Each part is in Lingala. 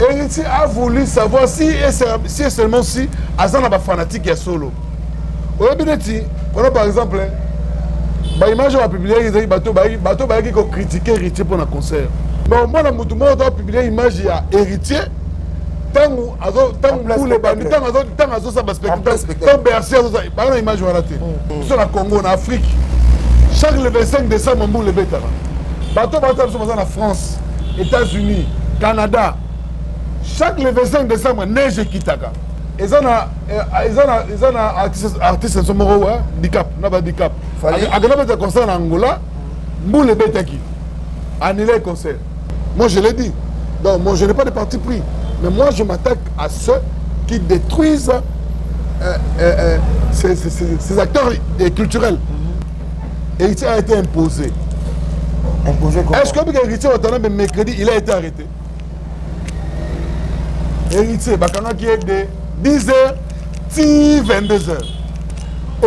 Héritier a voulu savoir si et, si et seulement si aza na bafanatique ya solo. Oyebi neti, prenons par exemple baimage oyo bapubliaki, ezalaki bato bayaki kocritiquer Héritier mpo na concert. Mais omona motu moko to apublie image ya Héritier ntango ntango mbula ebandi, ntango azosala baspectacle, ntango Bercy azosala, baa na image wana te. Biso na Congo, na Afrique, chaque le 25 décembre mbula ebetaka. Bato bata biso baza na France, États-Unis, Canada, chaque le 25 décembre neige ekitaka. Eza na artiste nso moko Dicap na badicap akenda beta concert na Angola, mbula ebetaki, annulé concert. Moi, je l'ai dit, donc moi, je n'ai pas de parti pris, mais moi, je m'attaque à ceux qui détruisent ces acteurs culturels. Héritier a été imposé. Imposé comment? Est-ce que Héritier Watanabe, mercredi, il a été arrêté? Héritier, bakangaki ye de 10h ti 22h.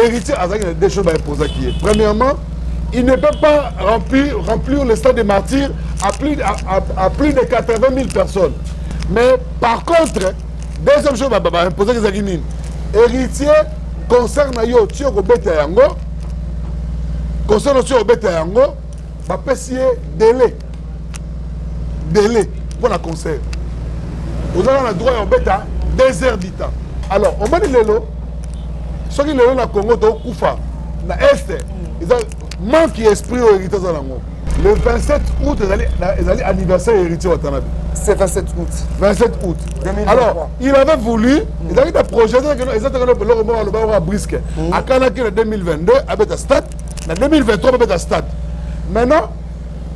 Héritier azalaki na deux choses baimposaki ye. Premièrement, il ne peut pas remplir le stade des Martyrs à plus de 80 000 personnes. Mais par contre, deuxième chose baimposaki ezalaki nini? Héritier, concert na yo ti okobeta yango, concert ti okobeta yango, bapesi ye délai mpo na concert, ozalaka na droit ya kobeta 2 heures du temps. Alors omoni lelo, soki lelo na Congo tokufa na Est, eza manque ya esprit oyo Héritier aza nango. Le 27 août ezali anniversaire ya Héritier Watanabe. C'est 27 août. 27 août. 2023. Alors il avait voulu, ezalaki na projet, eza tekeno eloko moko aloba oyo brusque. Akanaki na 2022 abeta stade, na 2023 babeta stade. Maintenant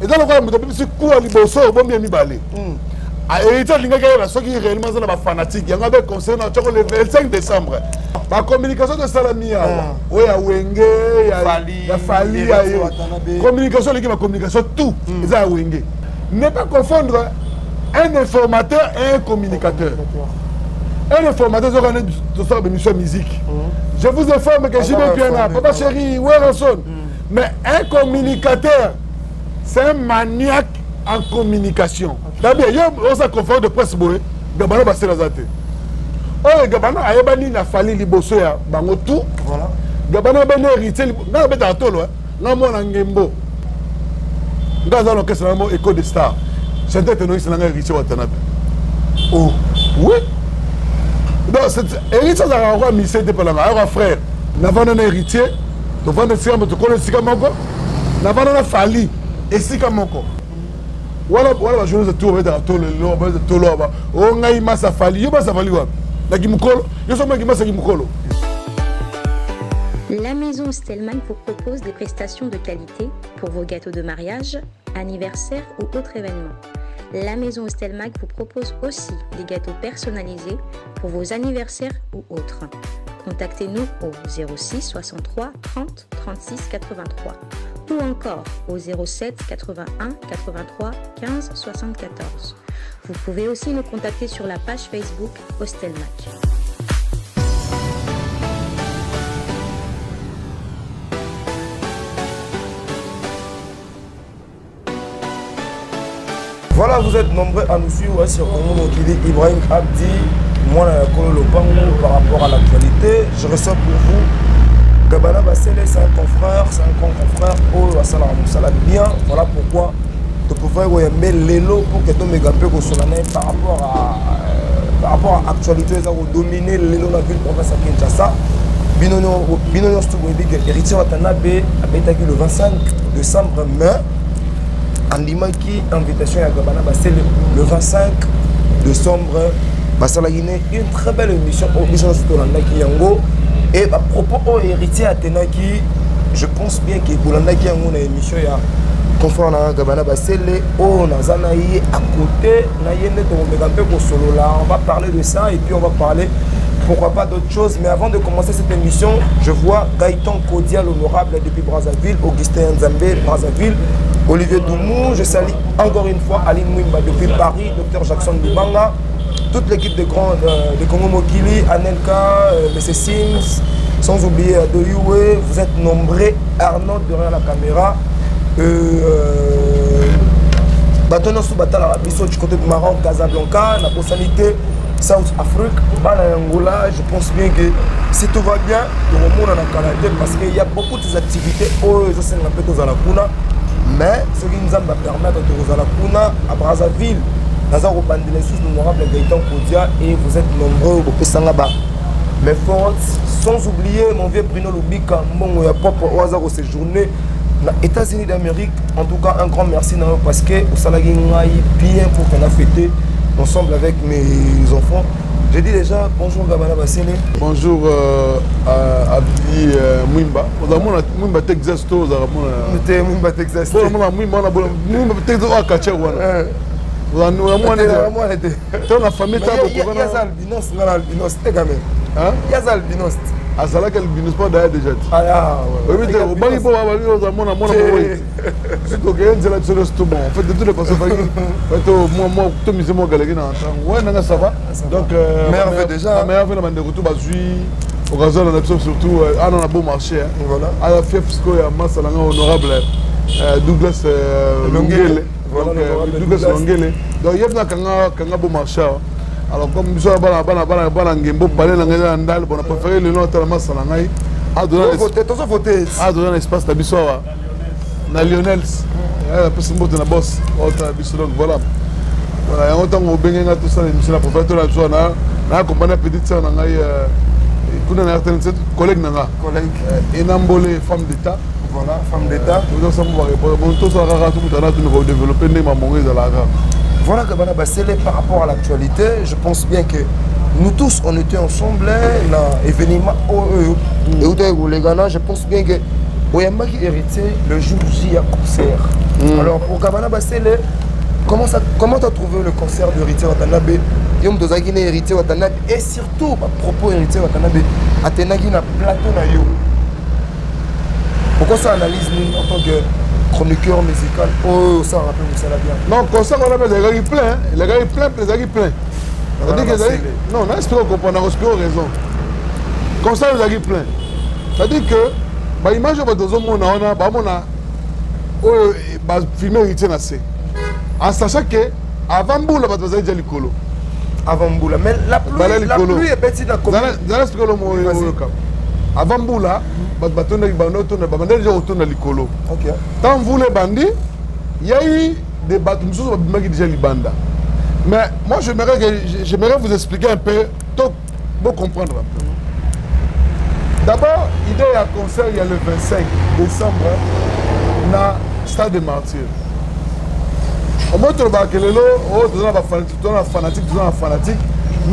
eza lokola moto apepisi coup ya liboso, obomi ya mibale. Héritier alingaki ayeba soki réellement aza na bafanatique. Yango abe concert na tiako le 25 décembre. Bacommunication tosalami awa, oyo ya Wenge, ya Fally, ya communication eleki bacommunication tout eza ya Wenge. Ne pas confondre un informateur et un communicateur. Un informateur, soki ane tosala bémission ya musique, je vous informe que JB Piana, Papa Chéri, Werrason. Mais un communicateur, c'est un maniaque en communication. Tabi yo oza conférence de presse boye, Gabana basela aza te. Oyo Gabana ayebani na Fally liboso ya bango tout. Gabana ayebani Héritier. Ngai abetaka tolo, nga mwana ngembo, nga aza na orchestre nango Echo de Star, chanteur ténoriste nanga Héritier Watanabe. Oh oui, donc Héritier azalaka kwa mise te mpelanga ayoka frère. Navanda na Héritier, tovanda esika, tokona esika moko. Navanda na Fally esika moko wana. Wana bajournaliste tour babetaka tolo lelo, babeta tolo aba o ngai masa Fally. Yo masa Fally wapi? Naki mokolo yo so maki masaki mokolo. La maison Stellman vous propose des prestations de qualité pour vos gâteaux de mariage, anniversaire ou autres événements. La maison Stelmag vous propose aussi des gâteaux personnalisés pour vos anniversaires ou autres. Contactez-nous au 06 63 30 36 83 ou encore au 07 81 83 15 74. Vous pouvez aussi nous contacter sur la page Facebook Hostelmac. Voilà, vous êtes nombreux à nous suivre sur Congo Mokili. Ibrahim Abdi, moi, Kolo Lopango, par rapport à l'actualité. Je reçois pour vous Gabana Basele, c'est un confrère, c'est un grand confrère. Oh, ça bien. Voilà pourquoi tu pouvais koyambe lelo pour que tomeka mpe kosola na ye par rapport à actualité eza kodominer lelo na ville province ya Kinshasa. Bino nyonso to boyebi ke Héritier Watanabe abetaki le 25 décembre, mais andimaki invitation ya Gabana Basele le 25 décembre. Basalaki ne une très belle émission oyo biso nyonso tolandaki yango. Et bapropos oyo Héritier atenaki, je pense bien ke bolandaki yango na émission ya confrère na Gabana Basele. Oyo naza na ye à côté na ye nde tokomeka mpe kosolola. On va parler de ça et puis on va parler, pourquoi pas, d'autres choses. Mais avant de commencer cette émission, je vois Gaëtan Kodia, l'honorable depuis Brazzaville, Augustin Nzambe, Brazzaville, Olivier Doumou. Je salue encore une fois Aline Mwimba depuis Paris, Dr Jackson Bibanga, toute l'équipe de Congo Mokili, Anelka, M. Sims, sans oublier de Yue. Vous êtes nombreux, Arnaud derrière la caméra. Bato nyonso batalaka biso du côté de Maroc, Casablanca, nabosani te South Afrique, bana ya Angola. Je pense bien que si tout va bien, tokomona na kala te, parce que y a beaucoup des activités oyo ezosenga mpe tozala kuna. Mais soki Nzambe apermettre, tokozala kuna à Brazzaville. Naza kobandela lisusu l'honorable Gaëtan Kodia, et vous êtes nombreux bopesanga ba mais forte, sans oublier mon vieux Bruno Lubika, mbongo ya propre, oyo aza koséjourner na États-Unis d'Amérique. En tout cas, un grand merci na yo, parce que osalaki ngai bien pour qu'on a fêté ensemble avec mes enfants. Je dis déjà bonjour Gabana Basele. Bonjour Abdi Mwimba. Ozamona Mwimba Texas to ozalaka mona? Te, Mwimba Texas. Mona Mwimba wana, Mwimba Texas oyo akatia wana. Ozamona te. To na famille ta. Yaza albinos, nga na albinos te quand même. Yaza albinos. Azalaki albinos mpo daya déjà te. Oyebi te, obangi mpo babi ozamona mona boye. Soki tokeye nzela biso nyonso to bon. En fait, de toutes les façons, faki to mise moko galeki na ntango ouais nanga, ça va. Donc meilleur déjà. Meilleur na bandeko to bazwi occasion na biso, surtout ana na beau marché. Voilà. Ala fief sikoyo ya masa nanga, honorable Douglas Longele. Douglas Longele, donc ye mpena kanga beau marché awa. Alors comme biso bana bana bana bana ngembo, pale na ngai eza na ndale. Bon, na préféré lelo atala masa na ngai. Adona na espace na biso awa na Lionels, apesi mbote na boss otala biso. Donc voilà, voilà yango. Ntango obenge ngai tosala émission, na préféré tola biso na accompagné petite sœur na ngai kuna na RTNC, collègue na nga Enambole, femme d'état. Voilà, femme d'état. Bon, tosala kaka tokutana, tomeka kodévelopper ndenge mamongo ezalaka. Voilà Gabana Basele, par rapport à l'actualité, je pense bien que nous tous, on était ensemble na événement oyo et je pense bien que oyambaki Héritier le jour J ya concert. Alors pour Gabana Basele, comment ça, comment t'as trouvé le concert de Héritier Watanabe? Yo moto ozalaki na Héritier Watanabe, et surtout bapropos Héritier Watanabe atenaki na plateau na yo, pourquoi ça analyse nini en tant que chroniqueur musical oyo osalaka mpe mosala bien? Non, concert wana mpe ezalaki plein, ezalaki plein, mpe ezalaki plein. C'est-à-dire que ezalaki, non, na explique, comprendre, na explique raison. Concert ezalaki plein, c'est-à-dire que baimage oyo bato ozomona wana, bamona oyo bafilme Héritier na se, en sachant que avant mbula bato bazali dia likolo. Avant mbula, mais la pluie, la pluie ebeti na Zala, explique lomo oyoka. Avant mbula, bato batondaki, banda otonda, babanda déjà kotonda likolo. Tant mvula ebandi, yai de bato mosusu babimaki déjà libanda. Mais moi, j'aimerais vous expliquer un peu to bo comprendre un peu. D'abord, idée ya concert il y a le 25 décembre na stade de Martyr. Omoi tolobaka lelo oyo toza na bafanatique, toza na fanatique, toza na fanatique,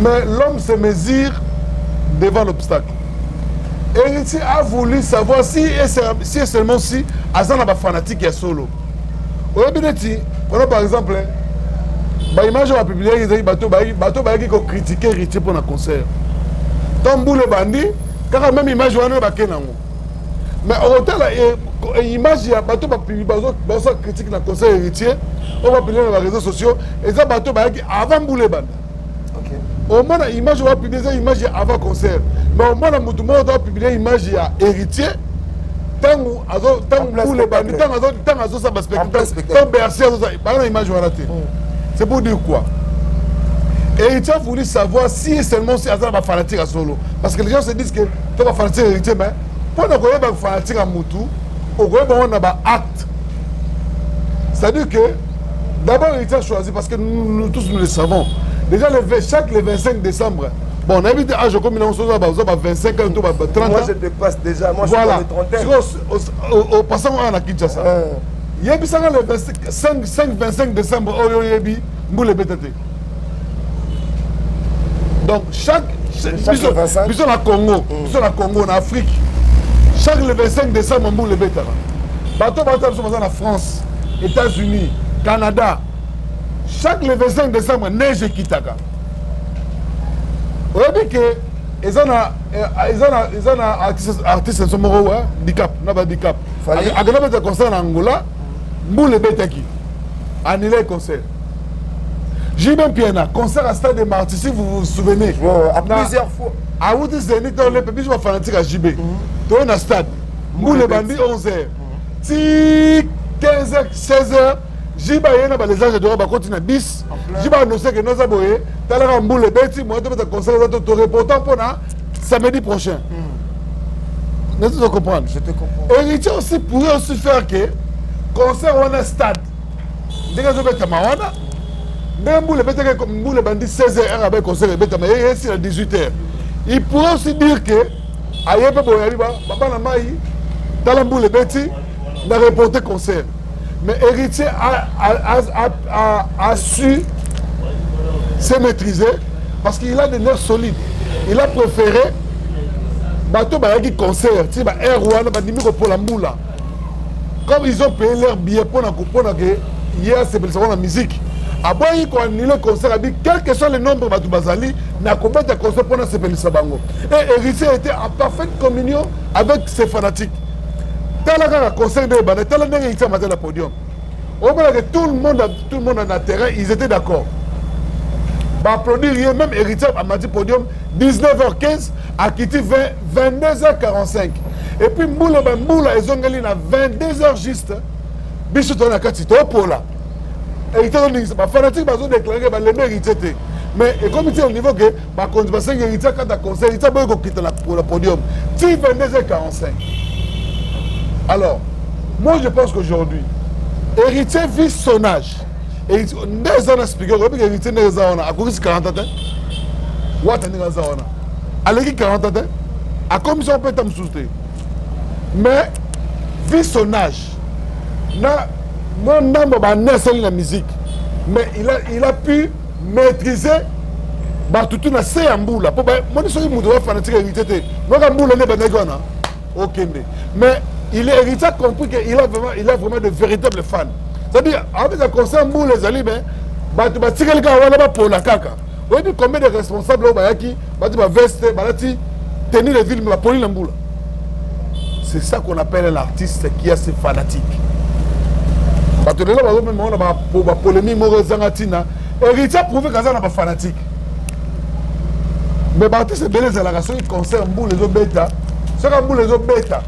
mais l'homme se mesure devant l'obstacle. Héritier a voulu savoir si et seulement si aza na bafanatique ya solo. Oyebi neti prenons par exemple baimage oyo bapubliaki, ezalaki bato bayaki kocritiquer Héritier mpo na concert. Ntango mbula ebandi, kaka même image wana bake nango. Mais okotala image ya bato bazosala critique na concert Héritier oyo bapublie na baréseaux sociaux, eza bato bayaki avant mbula ebanda. Omona image oyo bapublie eza image ya avant concert, mais omona motu moko to apublie image ya Héritier ntango ntango mbula ebandi, ntango azosala baspectacle, ntango Bercy azosala, baa na image wana te. C'est pour dire quoi? Héritier a voulu savoir si et seulement si aza na bafanatique ya solo, parce que les gens se disent que to bafanatique Héritier. Mais mpona koyeba fanatique ya mutu, okoyeba ngo na baacte. C'est-à-dire que d'abord Héritier a choisi, parce que nous, nous tous, nous le savons déjà, chaque le 25 décembre. Bon, nayebi te âge okomi nango, soki oza ba 25 ans to ba 30 ans. Moi, je dépasse déjà, moi je suis Voilà. dans les trentaines. Sikoyo opasango awa na Kinshasa, yebisanga le 25 5 25 décembre oyo oyebi mbula ebeta te. Donc chaque Chaque biso, 25. Biso na Congo, biso na Congo, na Afrique, chaque le 25 décembre mbula ebetaka. Bato bata biso baza na France, États-Unis, Canada, chaque le 25 décembre neige ekitaka. Oyebi ke eza na artiste nso moko wa Dicap na badicap Fally. Akenda beta concert na Angola, mbula ebetaki, annulé concert. JB Mpiana, concert à stade de Martyrs, si vous vous souvenez. Ouais, à plusieurs fois. Awuti Zénith, olepe biso bafanatique ya JB, toye na stade, mbula ebandi 11 heures ti 15 heures, 16 heures. JB aye na ba Les Anges Adorés, bakoti na bis. JB annonce ke noza boye, talaka mbula ebeti, moye tobeta concert eza, to reportant mpona samedi prochain. N'est-ce pas comprendre? Je te comprends. Héritier aussi pourrait aussi faire que concert wana, stade ndenge ezobetama wana, ndenge mbula ebetaki, mbula ebandi 16 heures, abe concert ebetama esila 18 heures. Il pourrait aussi dire que aye mpe boye, ayebi bana mai, tala mbula ebeti, na reporter concert. Mais Héritier a su se maîtriser parce qu'il a des nerfs solides. Il a préféré bato bayaki concert ti ba aire wana, bandimi kopola mbula comme ils ont payé leur billet mpona ke ye asepelisa wana musique. Aboyi koannuler concert, abi quel que soit le nombre bato bazali na kobeta concert mpona asepelisa bango. Et Héritier était en parfaite communion avec ses fanatiques. Tala kaka concert nde ebanda, tala ndenge Héritier amata na podium, omonaka tout le monde na terrain, ils étaient d'accord, baapplaudir ye. Même Héritier amati podium 19h15, akiti 22h45, et puis mbula, bambula ezongeli na 22h juste. Biso toza na kati, topola Héritier, azoningisa bafanatiques, bazodéclarer balembi Héritier te. Mais ekomi ti na niveau ke bakonzi basengi Héritier akata concert, Héritier boyi kokita na podium ti 22h45. Alors moi, je pense qu'aujourd'hui Héritier vit son âge nde eza na speaker. Oyebi ke Héritier ndenge eza wana, akokisi 40 te. Wata ndenge aza wana, aleki 40 te, akomisi mpe ta mosusu te. Mais vu son âge na mwa ndambo bane asali na musique, mais il a pu maîtriser bato tu na se ya mbula, mpo moni soki moto oya fanatique Héritier te, moka mbula nde ebandaki wana okende. Mais il est Héritier a compris que il a vraiment de véritables fans, c'est-à-dire abeta concert, mbula ezali, mais bato batikali kaka wana, bapola kaka. Oyebi combien de responsables oyo bayaki bati baveste, balati tenue de ville, mais bapoli na mbula? C'est ça qu'on appelle l'artiste qui a ses fanatiques. Bato lelo bazomema wana bapolémique moko ezanga ntina. Héritier prouve kaza na bafanatique, mais baartiste ebele ezalaka soki concert mbula ezobeta, soki mbula ezobeta,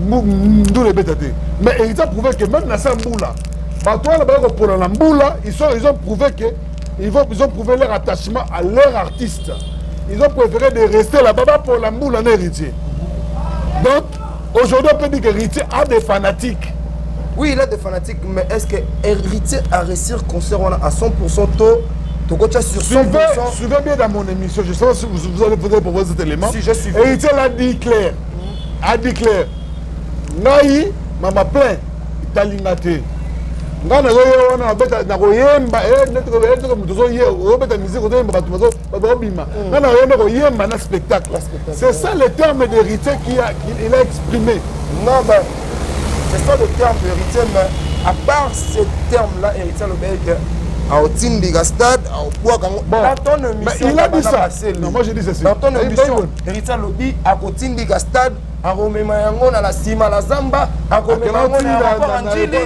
ndula ebeta te. Mais Héritier prouve que même na sa mbula, bato wana baya kopola na mbula, ils ont prouvé que ils ont prouvé leur attachement à leur artiste. Ils ont préféré de rester là-bas bapola mbula na Héritier. Donc aujourd'hui, on peut dire que Héritier a des fanatiques. Oui, il a des fanatiques, mais est-ce que Héritier a réussi le concert à 100% tôt? Tokotia sur 100%? Suivez bien dans mon émission. Je sais pas si vous allez proposer cet élément. Si, je suis. Héritier l'a dit clair. A dit clair. Ngai, mama plein, italinga te. Ngai nazoye wana nabeta, nakoyemba neti moto ozobeta musique, ozoyemba, bato bazobima. Ngai nakoyemba, koyemba na spectacle. C'est ça le terme d'Héritier qu'il a exprimé. Non, ben, c'est ça le terme d'Héritier, mais à part ce terme-là, Héritier Lobek, aotindika stade, aobwaka yango. Bon. Dans ton émission, Mais il a dit ça. Baseli. Non, moi j'ai dit ceci. Dans ton émission, Héritier alobi akotindika stade, akomema yango na la nsima na zamba, akomema yango na aéroport ya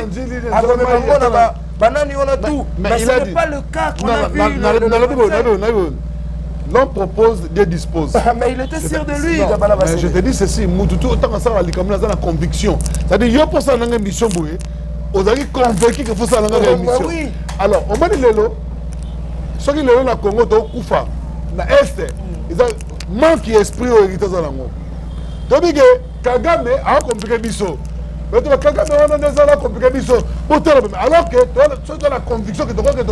Ndjili, akomema yango na banani wana tout. Mais Mais il ce a n'est dit. pas le cas qu'on Non, a non, vu non, le non, 25. non, non, non. L'homme propose, Dieu dispose. Mais il était sûr de lui. Non, Gabana mais je Basele. te dis ceci, mutu autant asala likambo, aza na conviction. C'est-à-dire yo mposa nanga émission boye, ozalaki convaincu que fosala nanga Oh, bah émission. oui. Alors omoni lelo, soki lelo na Congo tokufa na Est, eza manque ya esprit oyo Héritier aza nango. Toyebi ke Kagame acompliquer biso, bato bakagame wana nde ezala compliquer biso, botala. Alors que soki toza na conviction ke tokoke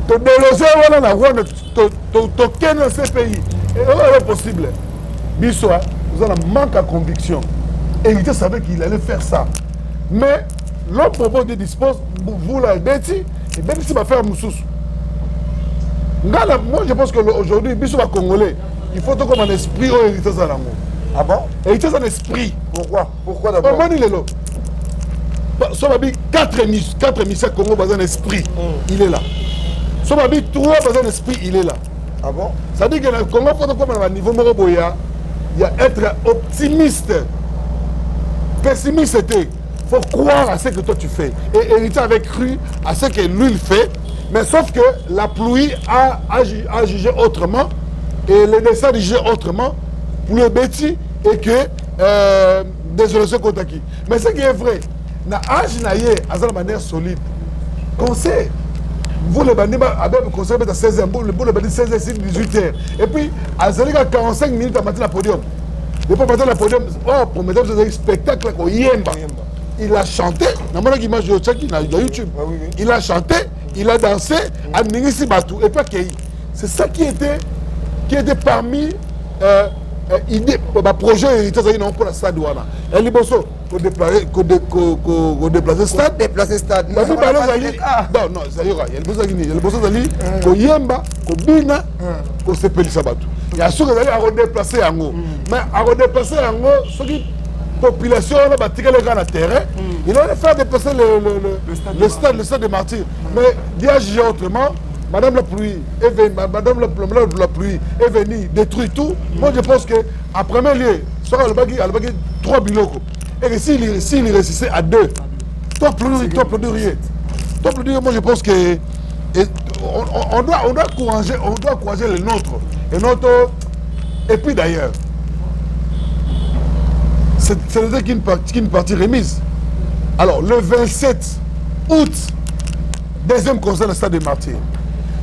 todéloger wana na Rwanda, tokende na CPI, oyo possible. Biso toza na manque ya conviction. Héritier savait qu'il allait faire ça, mais l'homme propose, Dieu dispose. Vula ebeti, ebebisi baaffaire mosusu. Nga na moi, je pense que aujourd'hui biso bacongolais, il faut tokoma na esprit oyo Héritier aza nango. Ah bon? Héritier aza na esprit. Pourquoi? Pourquoi d'abord? Omoni lelo, so babi 4 émissions Congo baza na esprit, il est là. So babi 3 baza na esprit, il est là. Ah bon? C'est à dire que na Congo, faut tokoma na baniveau moko boye ya être optimiste, pessimiste te. Faut croire à ce que toi tu fais. Et Héritier avait cru à ce que lui il fait, mais sauf que la pluie a jugé autrement et le destin a jugé autrement pour le bêtis et que désolation kotaki. Mais ce qui est vrai, na âge na ye, aza na manière solide. Concert, mbula ebandi, abe concert beta 16 heures, mbula ebandi 16 heures, 18 heures, et puis azali ka 45 minutes, amati na podium. Depuis amati na podium, oh, prometteur, ezalaki spectacle koyemba. Il a chanté, namonaki image oyo otiaki na YouTube. Il a chanté, il a dansé, aningisi bato et puis akei. C'est ça qui était parmi idée, baprojet Héritier azalaki nango mpona stade wana ya liboso, kodéplacer stade. Déplacer stade. Bamibale ezali, non, non, ezali yoka, ya liboso ezali nini? Ya liboso ezali koyemba, kobina, kosepelisa bato. Ya soki ezali akodéplacer yango, mais akodéplacer yango soki population wana batikali kaka na terrain. Il allait faire déplacer le stade des Martyrs, mais Dieu a jugé autrement. Madame la pluie est venue, Madame la pluie est venue détruire tout. Moi, je pense que en premier lieu, soki alobaki trois biloko et que s'il réussissait à deux, toi applaudir, toi applaudir, toi applaudir. Moi, je pense que et on doit encourager les nôtres et notre. Et puis d'ailleurs, ce n'était qu'une partie remise. Alors le 27 août, deuxième concert au stade des Martyrs.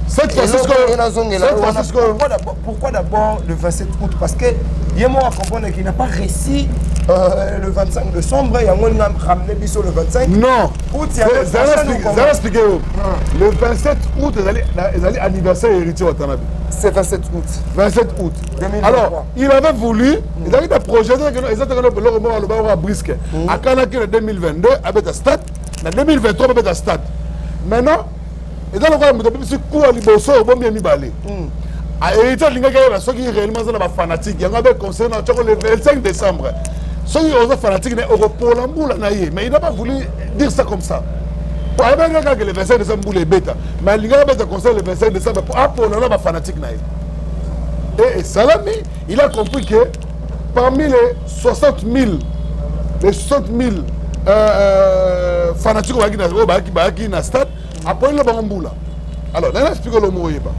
Cette fois-ci, Pourquoi d'abord le 27 août? Parce que ye moko comprendre qu'il n'a pas réussi le 25 décembre, yango nga ramené biso le 25 Non. août. Zala expliquer. Le 27 août ezali anniversaire Héritier Watanabe. C'est 27 août. 27 août. 2023. Alors il avait voulu, ezalaki na projet, eza teke eloko moko aloba oyo brusque, akanaki na 2022 abeta stade, na 2023 babeta stade. Maintenant eza lokola moto abebisi kuwa liboso, obombi ya mibale. Héritier alingaki ayeba soki réellement aza na bafanatique. Yango abe concert na tiako le 25 décembre. Soki oza fanatique na okopola mbula na ye, mais il n'a pas voulu dire ça comme ça po ayebaki kaka le 25 décembre mbula ebeta, mais alingaki abeta concert le 25 décembre po apola na bafanatique na ye. Et esalami, il a compris que parmi les 60 000, les 60 000 fanatiques oyo bayaki na stade, apolila bango mbula. Alors nana explique lomo oyeba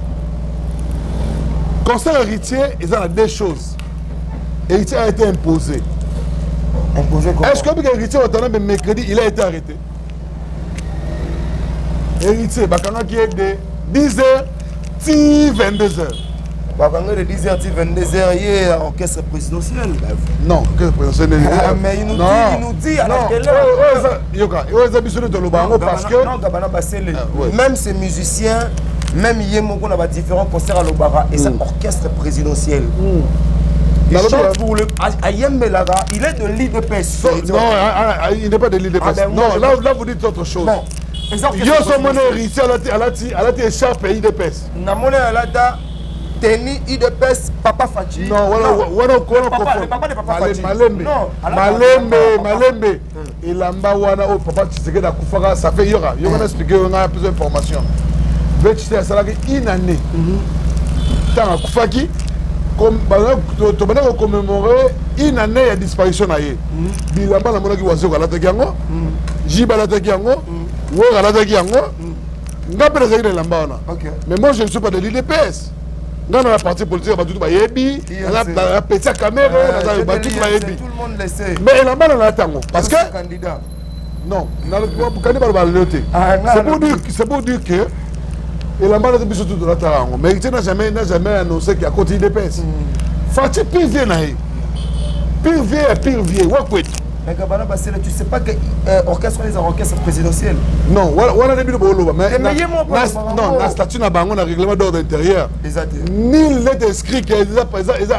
concert Héritier eza na deux choses. Héritier a été imposé. Imposé comment? Est-ce que Héritier Watanabe, mercredi, il a été arrêté? Héritier bakangaki ye de 10 heures ti 22 heures. Bakanga de 10 heures ti 22 heures, ye orchestre présidentiel? Non, orchestre présidentiel. Ah, mais il nous dit, il nous dit à la télé. Yoka, oyo eza biso nde toloba yango parce que Non, Gabana Basele. Ah, ouais. Même ces musiciens, même ye moko na ba différents concerts alobaka et ça, orchestre présidentiel. Il chante pour le ayembelaka, il est de l'UDPS. Non, ah, ah, il n'est pas de l'UDPS. Ah, ben, moi, non, je là, là vous dites autre chose. Bon, eza orchestre Yo so mona présidentiel. Héritier alati écharpe UDPS? Namoni alata tenue UDPS, papa Fatshi. Non, wana wana wana Le papa de papa Fatshi. Malembe. Non, malembe. Papa. Malembe, elamba wana oyo papa Tshisekedi akufaka, ça fait, yoka, yoka, na expliquer yo ngai plusieurs informations. Be Tshisekedi asalaki une année ntango akufaki, tobanda kocommémorer une année ya disparition na ye. Bilamba namonaki, Wazoko alataki yango, Jibe alataki yango, Wera alataki yango, nga mpe nazalaki na elamba wana. Mais moi, je ne suis pas de l'UDPS. Nga na parti politique, bato bayebi, na petit ya Kamerhe, bato bayebi. Tout le monde le sait. Mais elamba na nalati yango parce que candidat. Non, kandi baloba lelo te. C'est pour dire que elamba nati, biso tu tolataka yango. Mais Héritier n'a jamais annoncé ke akoti UDPS. Fatshi, pire vieux na ye, pire vieux ya pire vieux wakwetu. Mais Gabana Basele, tu sais pas que orchestre, les orchestre présidentiel? Non, wana nde bino boloba, mais Mais ye moko non, na statut na bango, na règlement d'ordre intérieur, nul n'est inscrit que eza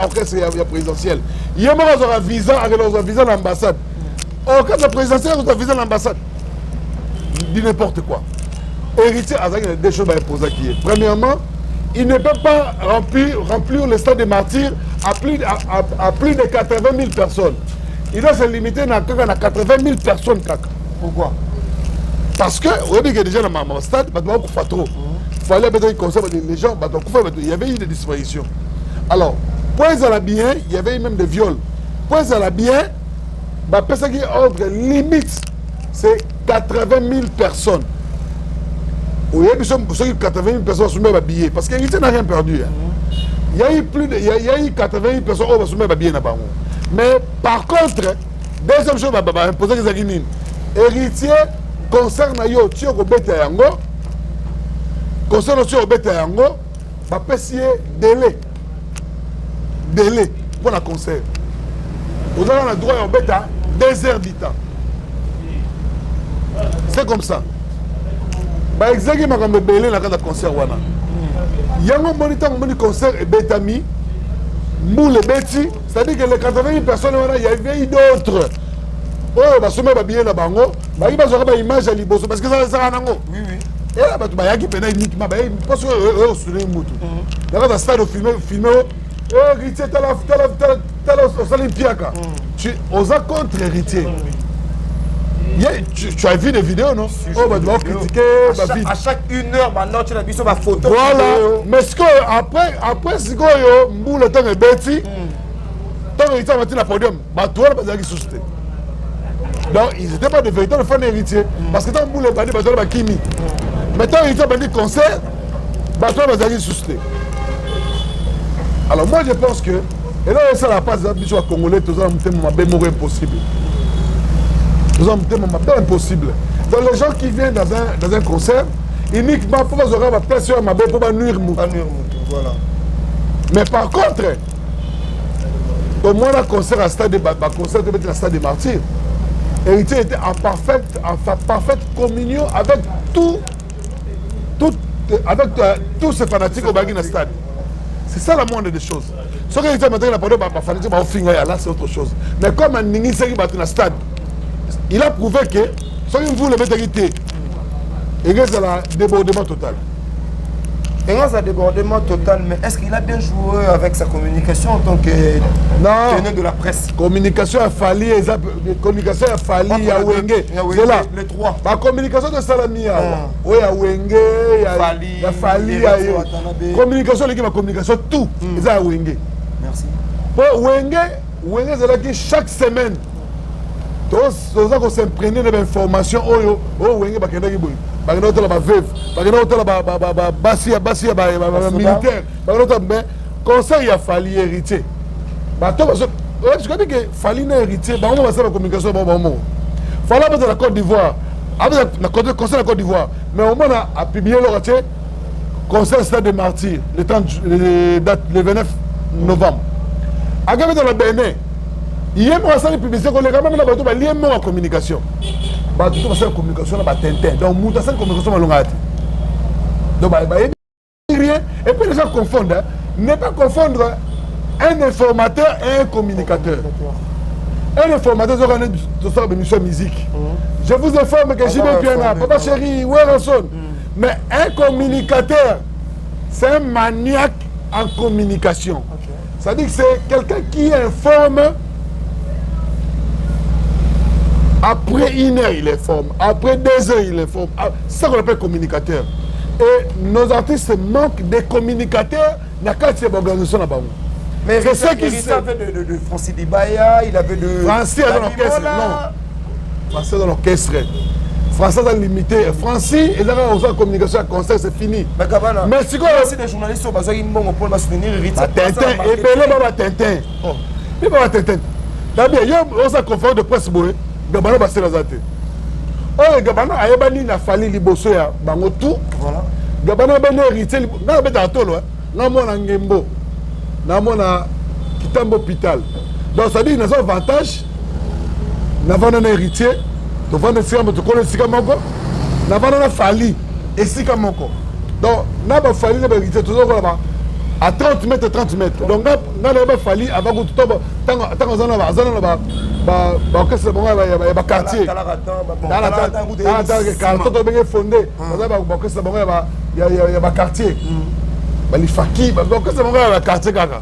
orchestre ya présidentiel. Ye moko azwaka visa, akende kozwa visa na ambassade. Orchestre présidentiel akozwa visa na ambassade? Dit n'importe quoi. Héritier azalaki na deux choses baimposaki ye. Premièrement, il ne peut pas remplir le stade des Martyrs à plus de 80 000 personnes. Il doit se limiter na kaka na 80 000 personnes kaka. Pourquoi? Parce que oyebi ke déjà na ma stade bato bakokufa trop. Fallait abetaki concert, les gens, bato bakufa, bato, il y avait eu des disparitions. Alors po ezala bien, il y avait eu même des viols. Po ezala bien, bapesaki ordre limite, c'est 80 000 personnes. Oyebi soki 80 000 personnes basombi babillet, parce que Héritier n'a rien perdu, hein. Il y a eu plus de, il y a eu 80 000 personnes oyo basombi babillet na bango. Mais par contre, deuxième chose baimposaki ezalaki nini? Héritier Concert na yo ti okobeta yango, concert na ti okobeta yango, bapesi ye délai mpo na concert. Ozala na droit ya kobeta 2 heures du temps, c'est comme ça. Baexaki makambo ebele na kati ya concert wana. Yango omoni, ntango omoni concert ebetami, mbula ebeti, c'est-à-dire que les 80 000 personnes wana, il y avait eu d'autres oyo basombi babillet na bango, bayaki bazwaka baimage ya liboso, parce que ezalaka nango. Ela bato bayaki mpena uniquement, bayaki mposo oyo osoutenir mutu na kati ya stade, ofilme filme o Héritier, tala tala tala tala, osali mpiaka, tu oza contre Héritier. Tu as vu des vidéos, non? Oh, bato baocritiquer. À chaque une heure banda otiela biso bafoto. Voilà, mais sikoyo après sikoyo mbula ntango ebeti, ntango Héritier amati na podium, bato wana bazalaki susu te. Donc ils étaient pas de véritables fans d'Héritier, parce que ntango mbula ebandi, bato wana bakimi. Mais ntango Héritier abandi concert, bato wana bazalaki susu te. Alors moi, je pense que eloko esala mpasi eza biso bacongolais, toza na motema mabe moko impossible, toza na motema mabe impossible. Donc les gens qui viennent dans un concert uniquement mpo bazwaka baplace oyo ya mabe mpo banuire mutu. Banuire mutu, voilà. Mais par contre, tomona concert à stade, baconcert tobeti na stade de Martyr, Héritier était en parfaite communion avec tout, avec tous ces fanatiques oyo bayaki na stade. C'est ça la moindre des choses. Soki Héritier amataki na podium, bafanatique baofinga ya là, c'est autre chose. Mais comme aningisaki bato na stade, il a prouvé que soki mvula ebetaki te, ekezala débordement total. Et un débordement total, mais est-ce qu'il a bien joué avec sa communication en tant que Non. teneur de la presse? Communication ya Fally eza communication ya Fally, ya Wenge. Zela, les trois. Bacommunication tosalami awa, oyo ya Wenge, ya Fally, ya communication eleki bacommunication tout, eza ya Wenge. Merci. Po Wenge ezalaki chaque semaine, toza kos'imprégner na bainformation oyo Wenge bakendaki boye, bakenda kotala baveuve, bakenda kotala basi ya bamilitaire, bakenda kotala. Mais concert ya Fally, Héritier, bato basokoyebi ke Fally na Héritier bango basala bacommunication bango moko. Fally abeta na Côte d'Ivoire, abeta na concert na Côte d'Ivoire, mais omona apublie eloko atie concert stade de Martyr le 30, le, date le 29 novembre. Akebeta na Benin, ye moko asali publicité koleka meme na bato balie moko ya communication. Bato to basali communication na batintin. Donc moto asali communication malongaka te. Donc bayebi rien. Et puis les gens confondent, hein. Ne pas confondre un informateur et un communicateur. Un informateur, tosala bémission musique, je vous informe que JB Piana, Papa Chéri, Werrason. Mais un communicateur, c'est un maniaque en communication. C'est-à-dire que c'est quelqu'un qui informe. Après une heure, il informe. Après 2 heures, il informe. C'est ça qu'on appelle communicateur. Et nos artistes manquent de communicateurs dans le cadre de l'organisation. Mais c'est ça qui il avait de Francis Dibaya, il avait de. Francis est dans l'orchestre. Non. Francis est dans l'orchestre. Francis a limité. Francis, il a la communication à concert, c'est fini. Mais Gabana, mais c'est quoi? C'est des journalistes qui ont besoin pour soutenir Héritier. Tintin, et puis là, Tintin. Puis ba Tintin. D'abord, yo oza conférence de presse boye, Gabana basela za te. Oyo Gabana ayebani na Fally liboso ya bango tout. Gabana ayebani Héritier, nga nabetaka tolo, nga mwana Ngembo, namona Kitambo hôpital. Donc c'est à dire naza avantage, navanda na Héritier, tovanda esika moko, tokola esika moko, navanda na Fally esika moko. Donc na baFally na baHéritier tozokola ba à 30 mètres, 30 mètres. Donc nga nayeba Fally avant kutu ntango aza na baorchestre bango ya baquartier, carton tobenge fondé, baza baorchestre bango ya baquartier, balifaki baorchestre bango ya baquartier kaka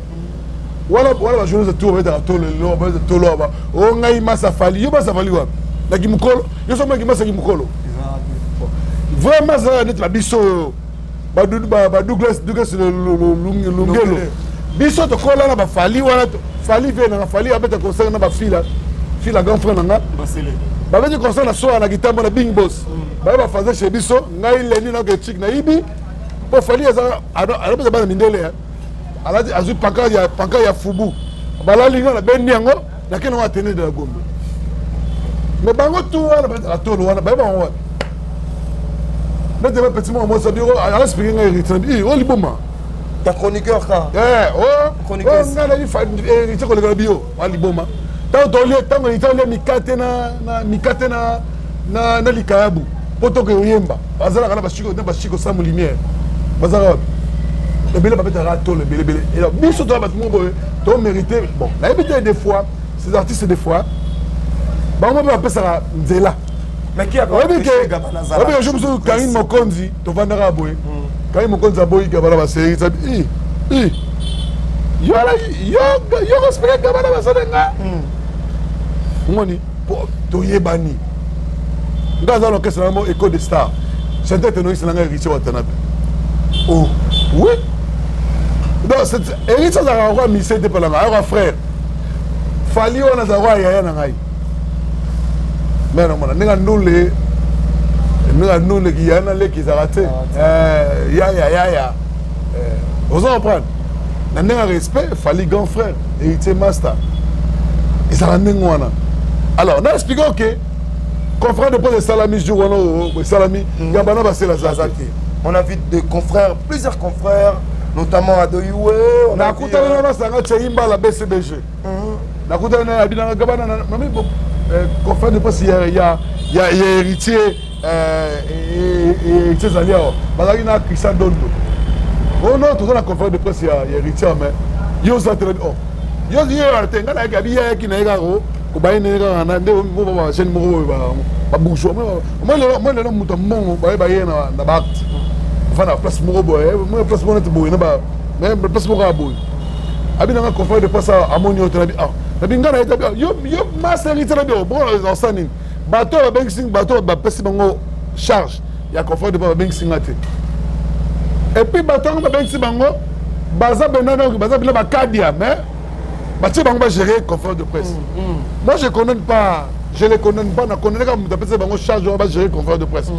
wana. Wana bajournaliste tour babetaka tolo lelo, babeta tolo aba o ngai masa Fally. Yo masa Fally wapi? Naki mokolo yo so maki masaki mokolo vraiment azalaka neti babiso oyo badouglas Douglas Lungelo. Biso tokola na baFally wana. Fally ve nanga, Fally abeta concert na bafila fila, grand frère nanga babeti concert na soa na Kitambo na Bing Bos, baye bafaze chez biso. Ngai leni naoke chik nayibi mpo Fally azabeta bana mindele, alati azwi pancarte ya fubu, balali nga na bendi yango, nakende ngo Athénée de la Gombe. Mais bango tu wana babetaka tolo wana, baye bango wapi? Nete ba petit moko mwasi abi aexplike ngai héritier nabi o liboma. Ya chroniqueur ka. Eh o oh, ngai nabi héritier koleka na biyo wa liboma. Ntango tolie ntango héritier olie mikate na na mikate na na na likayabu mpo toke oyemba bazalaka na bashiko na bashiko samu lumière bazalaka wapi ebele babetaka tolo ebele ebele biso toza bato moko boye to mérite bon nayebi te des fois ces artistes des fois bango mpe bapesaka nzela. Oyebi ke jour mosusu Karine Mokonzi tovandaka boye, Karine Mokonzi aboyi Gabana baseri sabi i yo yo respecte Gabana basali nga omoni po toyebani nga aza na orchestre na mo Echo de Star, chanteur ténoriste na ngai Héritier Watanabe. Oh oui, donc Héritier azalaka roi mise te mpona ngai, ayoka frère Fally wana azalaka yaya na ngai. Me namona ndenge ndule ndenge ndule kiyaya na leki ezalaka te yaya yaya, oza comprendre na ndenge ya respect. Fally grand frère, Héritier master, ezalaka ndenge wana. Alors na explique ok, conférence de presse esalami jour wana esalami ya bana basela aza te. On a vu des confrères, plusieurs confrères, notamment Adoyue. Nakutani na basanga Tsheimbala BCBG, nakutani na abinanga Gabana mami conférence de presse ya Héritier. Héritier ezali awa, bazalaki na Christian Dondo. Oh non, toza na conférence de presse ya Héritier, mais yo oza te. Oh, yo ye te, ngai nayaki abi yayaki na ye kaka kobaye ndenge kaka na nde bachaîne moko oyo babourgeois. Moi lelo moto ya mbongo baye baye na baacte ofanda na place moko boye, place moko neti boye, na place moko ya boye. Abi nanga conférence de presse amoni yo te. Nabi ah, nabi ngai na ye te. Yo yo master Héritier, nabi bon, osala nini? Bato oyo babengisi, bato oyo bapesi bango charge ya conférence de presse babengisi nga te. Et puis bato yango babengisi bango baza bena, donc baza bena bakadia, mais batie bango bagérer conférence de presse. Moi je condamne pas, je les condamne pas. Na condamne kaka moto apesi bango charge wana bagérer conférence de presse,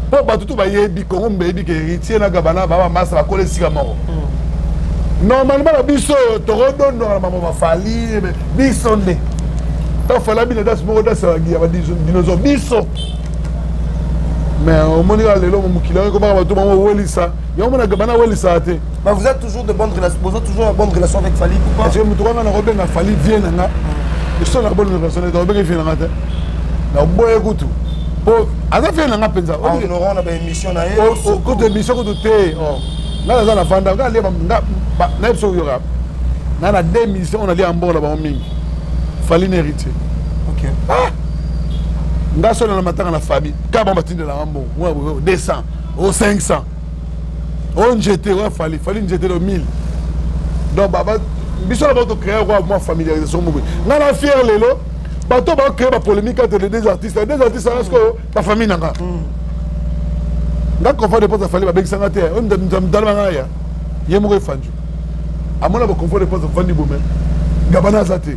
mpo bato to bayebi Kongo bayebi ke Héritier na Gabana baba masa bakola esika moko. Normalement na biso oyo tokodondoka na mamo baFally biso nde ntango Fally abina danse moko, danse ya badinosaure biso. Mais omoni kaka lelo mokili yango ekomaka bato bango owelisa yango mona Gabana awelisaka te. Mais vous êtes toujours de bonnes relations, vous êtes toujours en bonne relation avec Fally ou pas? Parce que moto wana nakobenga Fally vie na nga eso na bonne relation, nakobenga vie na nga te, naboye kutu po aza vie na nga mpenza. Honorant na baémission na ye. Kutu émission kutu te, nga naza na vanda nga alia nayebi soki oyoka nga na deux mission oyo nalia mbongo na bango mingi, Fally na Héritier. Nga so na matanga na famille kaka bango batindelanga mbongo 200 o 500 o njete oyo Fally, Fally njete do 1000. Donc biso na bango tocréer kwa mwa familiarisation moko. Nga na fier lelo bato bacréer bapolémique entre les deux artistes, les deux artistes wana sikoyo bafamille na nga. Nga conférence de presse Fally babengisanga te. Oyo mutala banga ya ye moko efanju amona baconférence de presse ofandi bome Gabana aza te.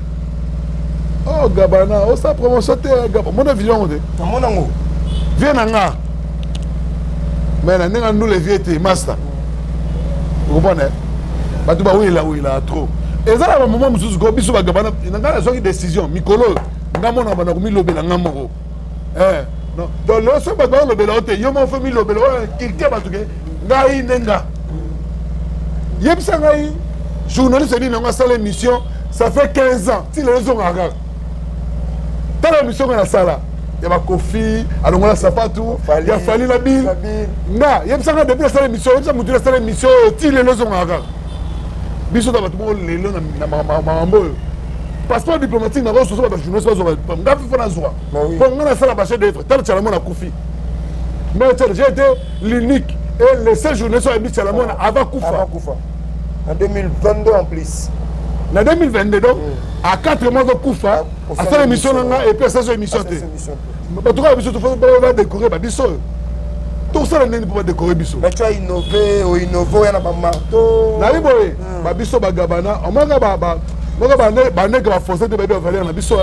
Oh Gabana osala promotion te, omona video yango te? Namona yango. Vie na nga mais na ndenge andula vie te master, okomprendre bato bawela wela trop. Eza na bamoment mosusu ko biso baGabana na ngai nazwaki décision mikolo oyo nga mona banda komilobela nga moko. Donc lelo soki bato balobela yo te, yo moko fo milobela oyo culture bato ke ngai nde nga yebisa ngai journaliste nini yango asala émission, ça fait 15 ans ti lelo ezongaka kaka. Tala émission nga nasala ya baKoffi alongola sapatu ya Fally na Bill, nga yebisanga depuis nasala émission, yebisa motu nasala émission oyo ti lelo ezongaka kaka. Biso na bato moko lelo na makambo oyo passeport diplomatique nango soso bajournaliste bazwa, nga fifa nazwa mpo nga nasala bachef d'œuvre. Tala Tshala Mwana akufi, mais j'ai été l'unique et le seul journaliste oyo ayebi Tshala Mwana avant kufa. En 2022 en plus. Na 2022, donc à 4 mois azokufa asala émission na nga et puis asala émission te. Bato kaka biso badécorer babiso oyo tosala ndenge mpo badécorer biso. Mais tu as innové, oinnové oya na bamarteau. Nayebi boye babiso baGabana omaka moko bandeke baforce te, bayebi bavaleur na biso.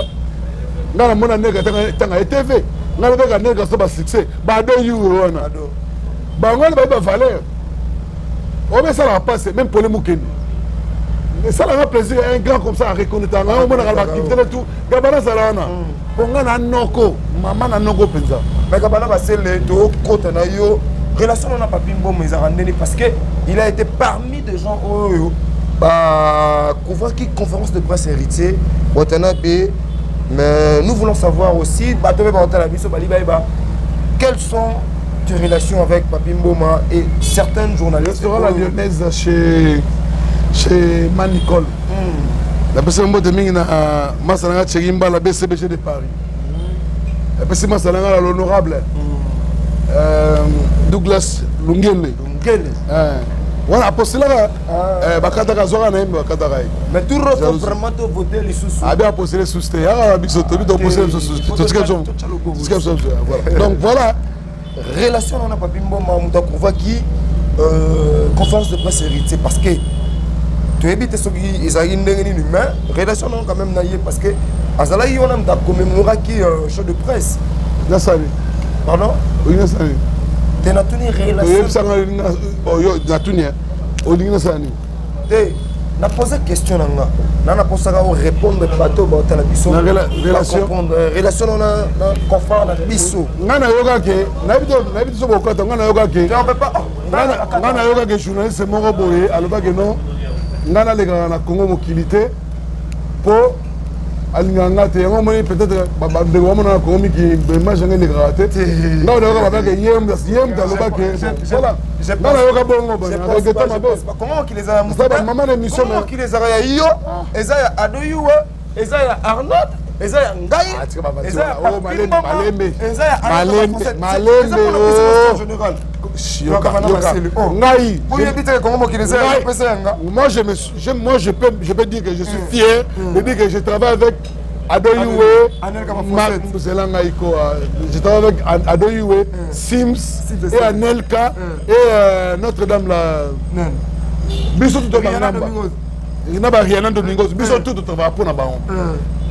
Ngai namona ndenge tanga etv, ngai nabeka ndenge so basuccès bado yure wana bango wana bayebi bavaleur oyo esalaka mpasi. Même pole mokende esalaka plaisir, un grand comme ça areconnaître nga, omonaka baactivité na tout. Gabana azala wana mpo nga na noko mama na noko mpenza. Mais Gabana Basele, tokota na yo. Relation na Papi Mboma ezalaka ndeni? Parce que il a été parmi des gens oyo bacouvraki conférence de presse Héritier Watanabe. Mais nous voulons savoir aussi, bato mpe baotala biso, bali bayeba quelles sont tes relations avec Papi Mboma et certains journalistes. Restaurant La Lyonnaise chez Manicole. Napesi mbote mingi na masa nanga Thierry Mbala, BCBG de Paris. Napesi masa nanga na l'honorable Douglas Lungele. Lungele. Wana apostelaka, bakataka, azwaka na ye, me bakataka ye. Mais tout faut vraiment to voter lisusu. Abi apostele susu te, yaka biso tobi topostele biso susu, totika biso, totika biso. Voilà, donc voilà. Relation wana, Papi Mboma, moto akouvaki conférence de presse Héritier, parce que toyebi te soki ezalaki ndenge nini, mais relation nango quand même na ye, parce que azalaki wana moto akommémoraki show de presse. Nasali. Pardon? Olingi nasali? Te, natuni relation. Oyebisanga natuni, olingi nasala nini? Te, na pose question na nga na naposaka orépondre bato baotala biso. Na relation? Relation na confrère na biso. Ngai nayokake, nayebi te so bokata. Ngai nayokake, ngai nayokake journaliste moko boye alobaki: "Non, ngai nalekaka na Congo Mokili te mpo alingaka nga te." Yango omoni, peut-être bandeko bamona na Congo Mikili, image yango elekaka te. Ngai nayoka babake ye moto alobaki. Voilà, ngai nayoka bongo, regretter mabe. Congo Mokili ezala mama na émission. Mokili ezalaka ya yo, eza ya Adoyuwa, eza ya Arnold, eza ya ngai, eza ya Malembe. Eza ya Malembe. Général. Ngai oyebi te Kongo Mokili eza ya pesa yanga. Moi je me je, moi je peux dire que je suis fier de dire que je travaille avec Adoyuwe, zela ngai ko, je travaille avec Adoyuwe, Sims et Anelka et Notre-Dame la biso tout bangamba na ba Rihanna Domingos. Biso tout totravaille mpona bango.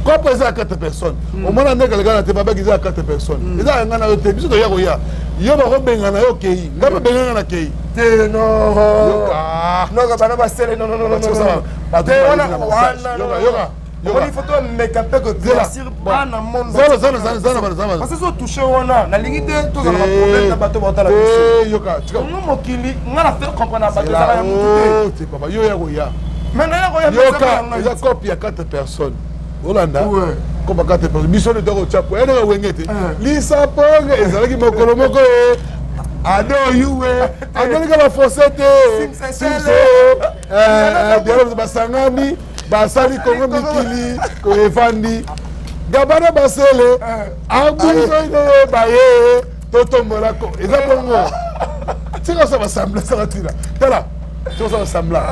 Kopo eza ya 4 personnes. Omona ndenge aleka na te, babaki eza ya 4 personnes, eza ya ngai na yo te. Biso toya koya, yo bakobengana yo, okei, ngai babenganga na kei. Te, non, bana basele, non, non, non, non, te, wana wana omoni, faut tomeka mpe koéclaircir bana monde, parce que so touche wana, nalingi te tozala baproblème na bato baotala biso. Kongo Mokili, nga na faire comprendre na bato, ezala ya motu te. Papa, yo ya koya. Mais naya koya. Yoka, eza cope ya 4 personnes. Olanda kopa 4 personnes, biso nde tokotya po yanaka wenge te. Lisaponge ezalaki mokolo moko ye Ado Yuwe akonika baforce te, basangani, basali Kongo Mikili, evandi Gabana, basele abusoye baye totombola ko eza bongo. Tika osa basambla, esaka ntina. Tala, tika osa basambla.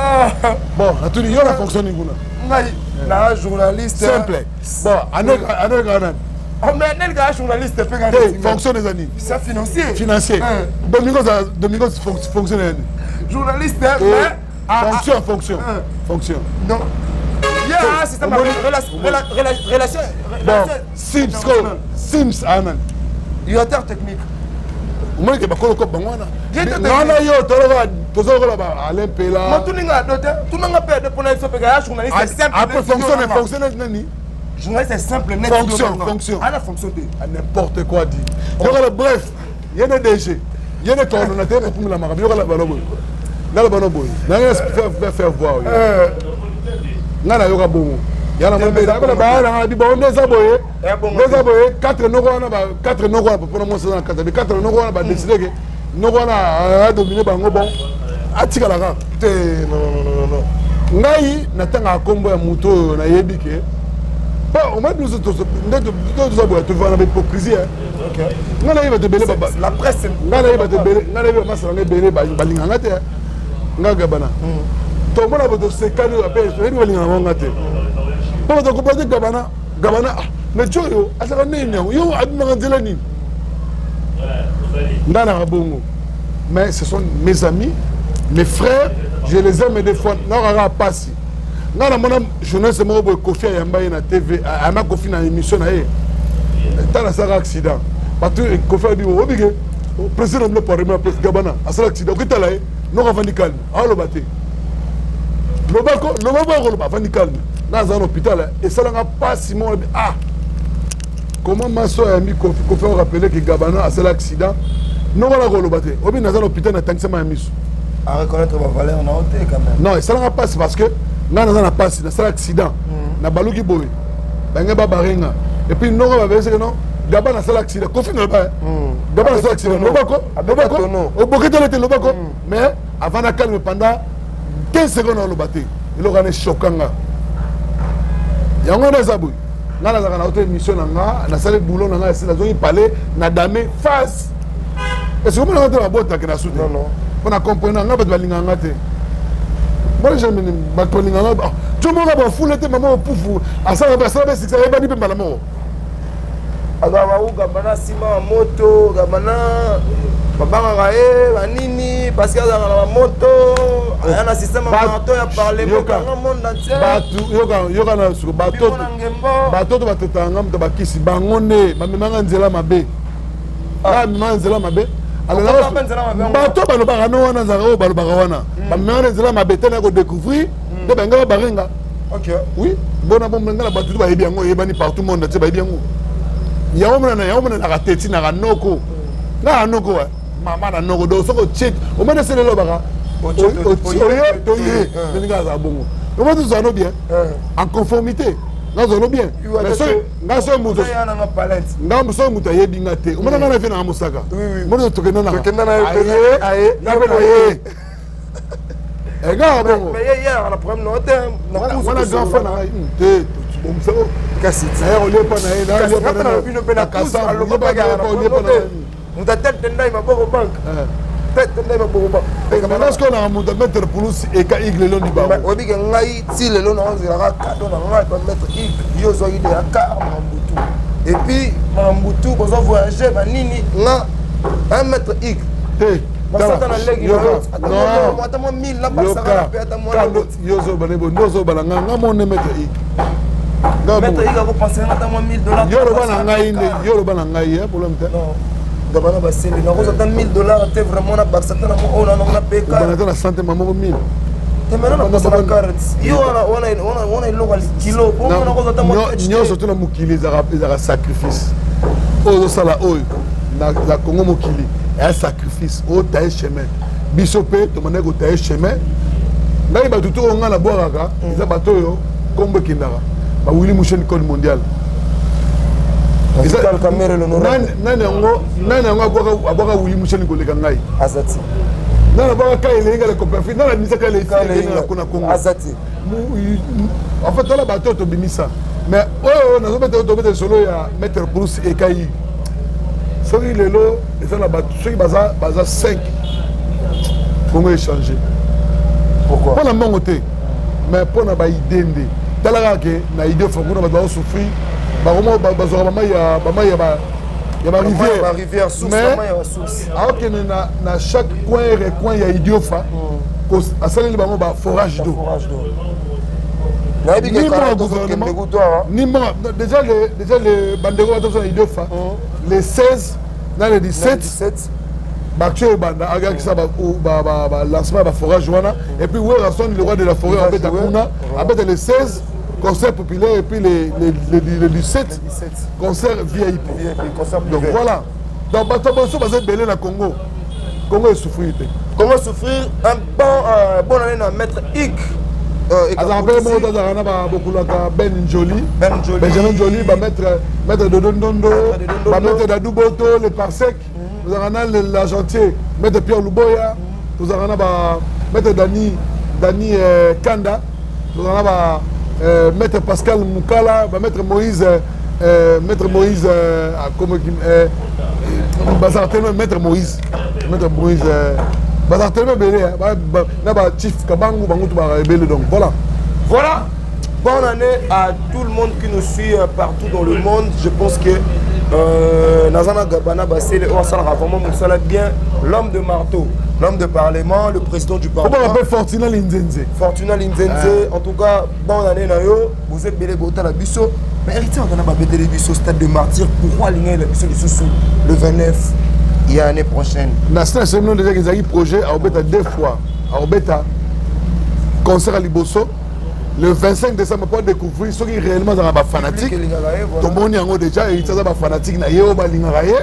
Bon, natuni yo, na fonction nini kuna? Ngai na journaliste. Simple. Bon, aneleka nani? Mais aneleka journaliste mpe. Te, fonction eza nini? C'est financier. Financier. Domingos, Domingos, fonction eza nini? Journaliste, mais Fonction, fonction, fonction. Non. Yeah, c'est ça ma relation. Bon, Sims, Sims anan? Directeur technique. Omonike bakolo bango wana wana, yo toza lokola ba Alain Pela. Matuninga ado te, tunanga mpe ado mpona biso mpe ya journaliste simple. Après, fonction, fonction nani? Journaliste simple net. Fonction, fonction. Ana fonction te. N'importe quoi dit. Yokala, bref, ye ne DG, ye ne coordonnateur, okumela makambo. Yokala bano boye, nala bano boye, nange faire voir yo. Ngai nayoka bongo, yana baya nanga bi bango nde eza boye, nde eza boye. 4 noko wana, 4 noko wana, mpona mwasi aza na kati, 4 noko wana badécider ke noko wana adomine bango. Bon, atikala kaka. Te, non, non. Ngai natangaka nkombo ya moto oyo nayebi ke omoi biso nde toza boye, tovanda na bahypocrisie. Ngai nayebi bato ebele, ngai nayebi bato ebele, ngai nayebi bamasala ngai ebele balinganga te. Ngai Gabana, tomona bato sekani oyo ape toyebi balingaka bango nga te, mpo bato kopa te. Gabana, Gabana, mais jo oyo azalaka nini yango? Yo abimaka nzela nini? Ngai naka bongo, mais ce sont mes amis, mes frères, je les aime. Des fois nakaka pasi. Ngai namona journaliste moko boye, Kofi ayamba ye na TV, ayamba Kofi na émission na ye. Ntango asalaka accident, bato Kofi ayebi obike président na bino parlement place Gabana asala accident, okitala ye noko avandi calme, aoloba te, lobako loba bo akoloba, avandi calme. Nga aza na hôpital, esalanga mpasi moko. Ah, comment maso ayambi Kofi, Kofi arappeler ke Gabana asala accident. Noko na koloba te, obi naza na hôpital, natangisama ya miso. A reconnaître ba valeur na yo te quand même. Non, esalanga mpasi parce que ngai naza na mpasi, nasala accident, nabaluki boye, bange babarenga, et puis noko babeseke non, Gaba nasala accident, Kofi naloba, Gaba nasala accident, lobako lobako oboketele te lobako. Mais avant na calme pendant 15 secondes, aloba te. Eloko wana eshokanga yango wana eza boye. Ngai nazalaka na auto émission na nga, nasali boulot na ngai, esi nazongi palais na dame face est-ce que omonanga te babotake na su te mpo na comprendre nga. Bato balingaka nga te, bona jamais bato balingaka nga. Ti moko bafule te, mama opufu asala asala be succès, ayebani mpe mbala moko. Azalaka ugamba na nsima ya moto, gamba na babangaka ye banini parce que azalaka na bamoto, aya na système ya marteau ya parlement, kanga monde entier. Bato yoka, yoka na suko, bato batoto batetaka nga moto bakisi bango nde bamemanga nzela mabe, bamemanga nzela mabe. Bato balobaka no wana, ezalaka oyo balobaka wana, bamemanga na nzela mabe te na kodécouvrir nde bange babarenga. Oui, bona bomenga na bato to bayebi yango, eyebani partout, monde entier bayebi yango. Yango mona, yango mona naka teti naka noko naka noko wa mama na noko. Donc soki otie omona esele elobaka oye toye ndenge azala bongo, omona tozala no bien en conformité, nazala no bien. Mais soki nga soki moto nga soki moto ayebi nga te, omona nga na vie nanga mosaka, omona tokenda nanga aye nga mpe na ye engaka bongo. Wana grand frère na ngai te, tobongisako. Kasi naya koliepa na ye. Bino mpe na moto atete ndai maboko banque, tete ndai maboko banque. Maintenant sikoyo naka moto maître Pulusi eka igle elondi bango. Oyebi ke ngai ti lelo naozelaka cadeau na ngai pa maître Igle. Yo ozwaki de ya car makambutu, et puis makambutu bozo voyage banini nga un maître Igle. Te. Basata na leki ata mwa 1000 na basaka mpe ata mwa. Yo ozobana bo nde ozobana nga nga mone maître Igle. Maître Igle akopense nga ata mwa 1000 $. Yo oloba na ngai nde, yo oloba na ngai ya problème te. Gaba na basele nakozwa ata 1000 $ te, vraiment nabakisa ata na mwa oyo nanango napeka. Obana ata na sante mamoko 1000. Te, maintenant nakosala carte yo wana eloko ya kilo bongo nakozwa ata mwa. Nyonso to na mokili ezalaka sacrifice oyo ozosala oyo na Congo. Mokili eya sacrifice oyo taye chemin, biso mpe tobandaki kotaye chemin. Ngai bato to oyo ngai nabwakaka eza bato oyo nkombo ekendaka, bawili Musheni, code mondial. Nani yango, nani yango abwaka Wili Musheni koleka ngai? Azati. Nani abwaka ka elenga le Copperfield? Nani abimisa ka elenga kuna Congo? Azati. En fait, tala bato oyo tobimisa, mais oyo nazobeta, oyo tobeta lisolo ya maître Bruce Ekai. Soki lelo eza na bato, soki baza 5, Congo échange. Pourquoi? Mpo na mbongo te, mais mpo na baide nde. Tala kaka ke na idée fakuna bato bazosouffrir, bakoma bazwaka bamai ya bamai ya barivière, mais aokende na chaque coin et recoin ya Idiofa, asaleli bango baforage d'eau. Nayebi. Ni moko gouvernement ni moko. Déjà le bandeko bato na Idiofa, le 16 na le 17 baaction ebanda, akakisa balancement ya baforage wana. Et puis Werrason, le roi de la forêt, abeta kuna, abeta le 16 concert populaire et puis le 17 concert VIP. Donc voilà, donc bato boso baza ebele na Congo. Congo esouffrir te. Congo souffrir. Un bon bonne année na maître Ik. Azalaka mpe moko, azalaka na babokulaka Ben Njoli, Benjamin Njoli, bamaître maître Dodo Ndondo, bamaître Dadou Boto le Parsec. Tozalaka na l'argentier maître Pierre Luboya, tozalaka na ba maître Dani Kanda, tozalaka na ba maître Pascal Mukala, bamaître Moïse, maître Moïse, bazalaka tellement, maître Moïse, bazalaka tellement ebele na bachief Kabangu, bango to bazalaka ebele. Donc voilà. Voilà. Bonne année à tout le monde qui nous suit partout dans le monde. Je pense que Nazana Gabana Bassele, vraiment mosala bien, l'homme de marteau, l'homme de parlement, le président du parlement. Comment on appelle Fortuna Linzenze. Fortuna Linzenze. En tout cas, bonne année na yo. Vous êtes belé bota la biso. Mais héritier, on a pas biso stade de martyr. Pourquoi aligner la biso le 29 il y a année prochaine? Na stade, c'est déjà qu'ils ont projet à Obeta deux fois. À Obeta concert à Liboso le 25 décembre pour découvrir ce qui réellement dans ba fanatique. Tomoni yango déjà, héritier aza ba fanatique na ye oyo balingaka ye.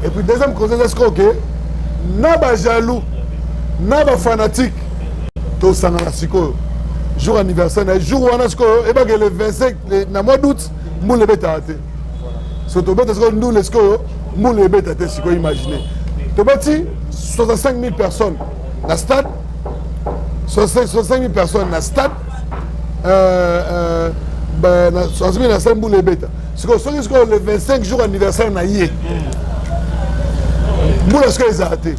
Et puis deuxième concert, est-ce que ok? Na bajaloux, na bafanatique, tosangana sikoyo jour anniversaire na ye. Jour wana sikoyo ebake le 25 na mois d'août, mbula ebetaka te. So tobeta sikoyo ndule, sikoyo mbula ebeta te. Sikoyo imagine, tobeti 65 000 personnes na stade, 65 000 personnes na stade, na 60 000 na stade, mbula ebeta. Sikoyo soki sikoyo le 25, jour anniversaire na ye, mbula sikoyo ezala te.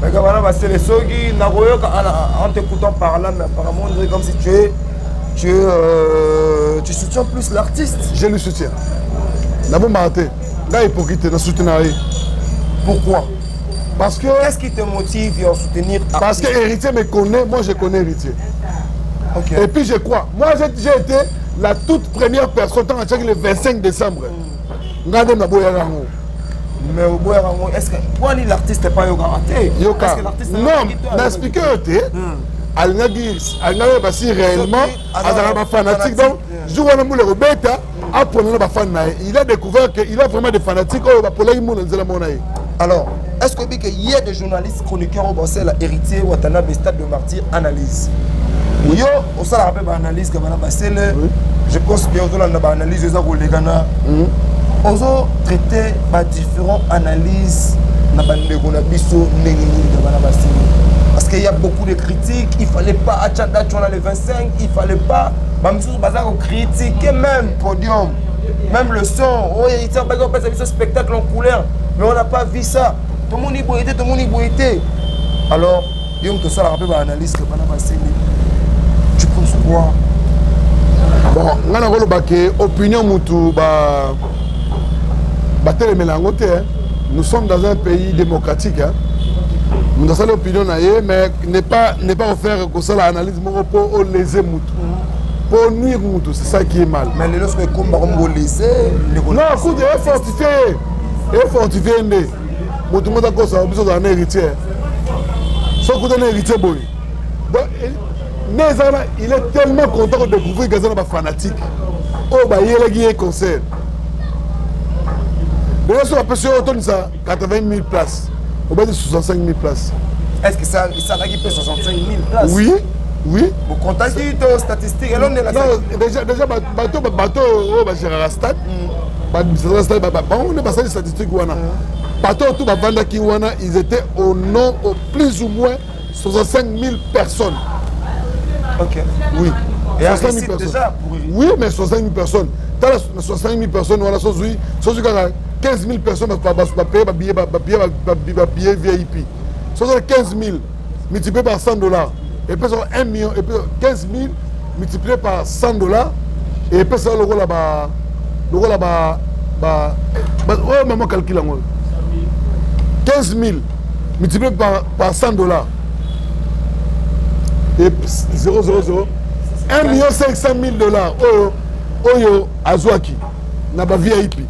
Bana Basele, soki nakoyoka en t'écoutant par là, mais apparemment on dirait comme si tu es tu es euh, tu soutiens plus l'artiste. Je lui soutiens, nabombaka te, ngai hypocrite, na soutenir ye. Pourquoi? Parce que Qu'est-ce qui te motive à soutenir? Parce que Héritier me connaît, moi je connais Héritier. Et puis je crois, moi j'ai été la toute première personne ntango atiaki le 25 décembre, ngai nde naboyaka yango. Mais oboyaka yango, est ce que wani l'artiste pas yokaka te? Yoka, non, na expliqué oyo te. Alingaki basi réellement azalaka bafanatique, donc jour wana mbula ekobeta, apona na bafan na ye. Il a découvert que il a vraiment des fanatiques oyo bapolaki mona nzela mona ye. Alors, est ce que oyebi que ye des journalistes chroniqueurs oyo basala Héritier Watanabe Stade de Martyr analyse, yo osalaka mpe baanalyse ka bana Basele, je pense bien ozolanda baanalyse eza koleka na ozotraite badifférent analyse na bandeko na biso ndenge nini na bana Basele? Parce qu'il y a beaucoup de critiques: il fallait pas atia date wana le 25, il fallait pas. Bamisusu baza kocritiquer même podium, même le son oyo Héritier baki opesa biso spectacle en couleur, mais on n'a pas vu ça. Tomoni boye te, tomoni boye te. Alors yo moto osalaka mpe baanalyse ke bana Basele, tu penses quoi? Bon, ngai nakoloba ke opinion mutu batelemela yango te. Nous sommes dans un pays démocratique, hein. Moto asali opinion na ye, mais ne pas refaire kosala analyse moko mpo olese mutu, mpo nuire mutu, c'est ça qui est mal. Mais lelo soki ekomba komi kolese? Non, kutu efortifie ye, efortifie nde motu moko akosa biso ozala na Héritier. Soki kuta na Héritier boye, donc nde eza wana, il est tellement content kodécouvrir ke aza na bafanatique oyo bayelaki ye concert. Déjà soki apesi oyo otondisa 80 000 places, obeti 65 000 places. Est ce que ça esalaki mpe 65 000 places? Oui. Bokontaki to statistique elondela? Non, déjà bato oyo bagéraka stade, baadministrateur stade, bango nde basali statistique wana. Bato oyo tu bavandaki wana, ils étaient au nom au plus ou moins 65 000 personnes. Oui. Et 65 000 personnes. Déjà pour Oui, mais 65 000 personnes, tala, 65 000 personnes wana, sozwi kaka 15 000 personnes bapaye babillet VIP, sozwi 15 000 multiplié par 100 $, epesa 1 million. 15 000 multiplié par 100 $, epesa lokola ba oyo mama calcul yango, 15 000 multiplié par 100 $ et 0 0 0, 1 million 500 000 $. Oyo azwaki na ba VIP,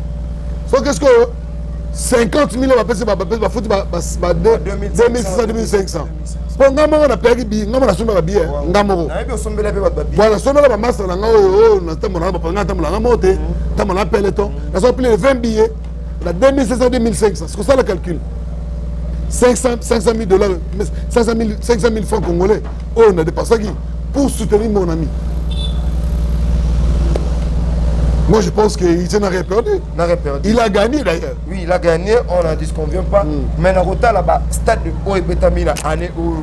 soki est-ce que 50 000 bapesi, bafuti ba 2600, 2500, mpo nga moko napeyaki bi nga moko nasomba babillet nga moko. Nayebi osombela mpe bato babillet. Voilà, nasombela bamaster na nga oyo natambola na nga, tambola nga moko te, tambola na peloton. Nasomba plus de 20 billets na 2500, 2500. C'est ça le calcul, 500 500 000 $, 500 000, 500 000 francs congolais oyo na dépensaki pour soutenir mon ami. Moi, je pense qu'il n'a rien perdu. N'a rien perdu. Il a gagné d'ailleurs. Oui, il a gagné, on n'en disconvient pas. Mais na kotala ba stade oyo ebetami na année oyo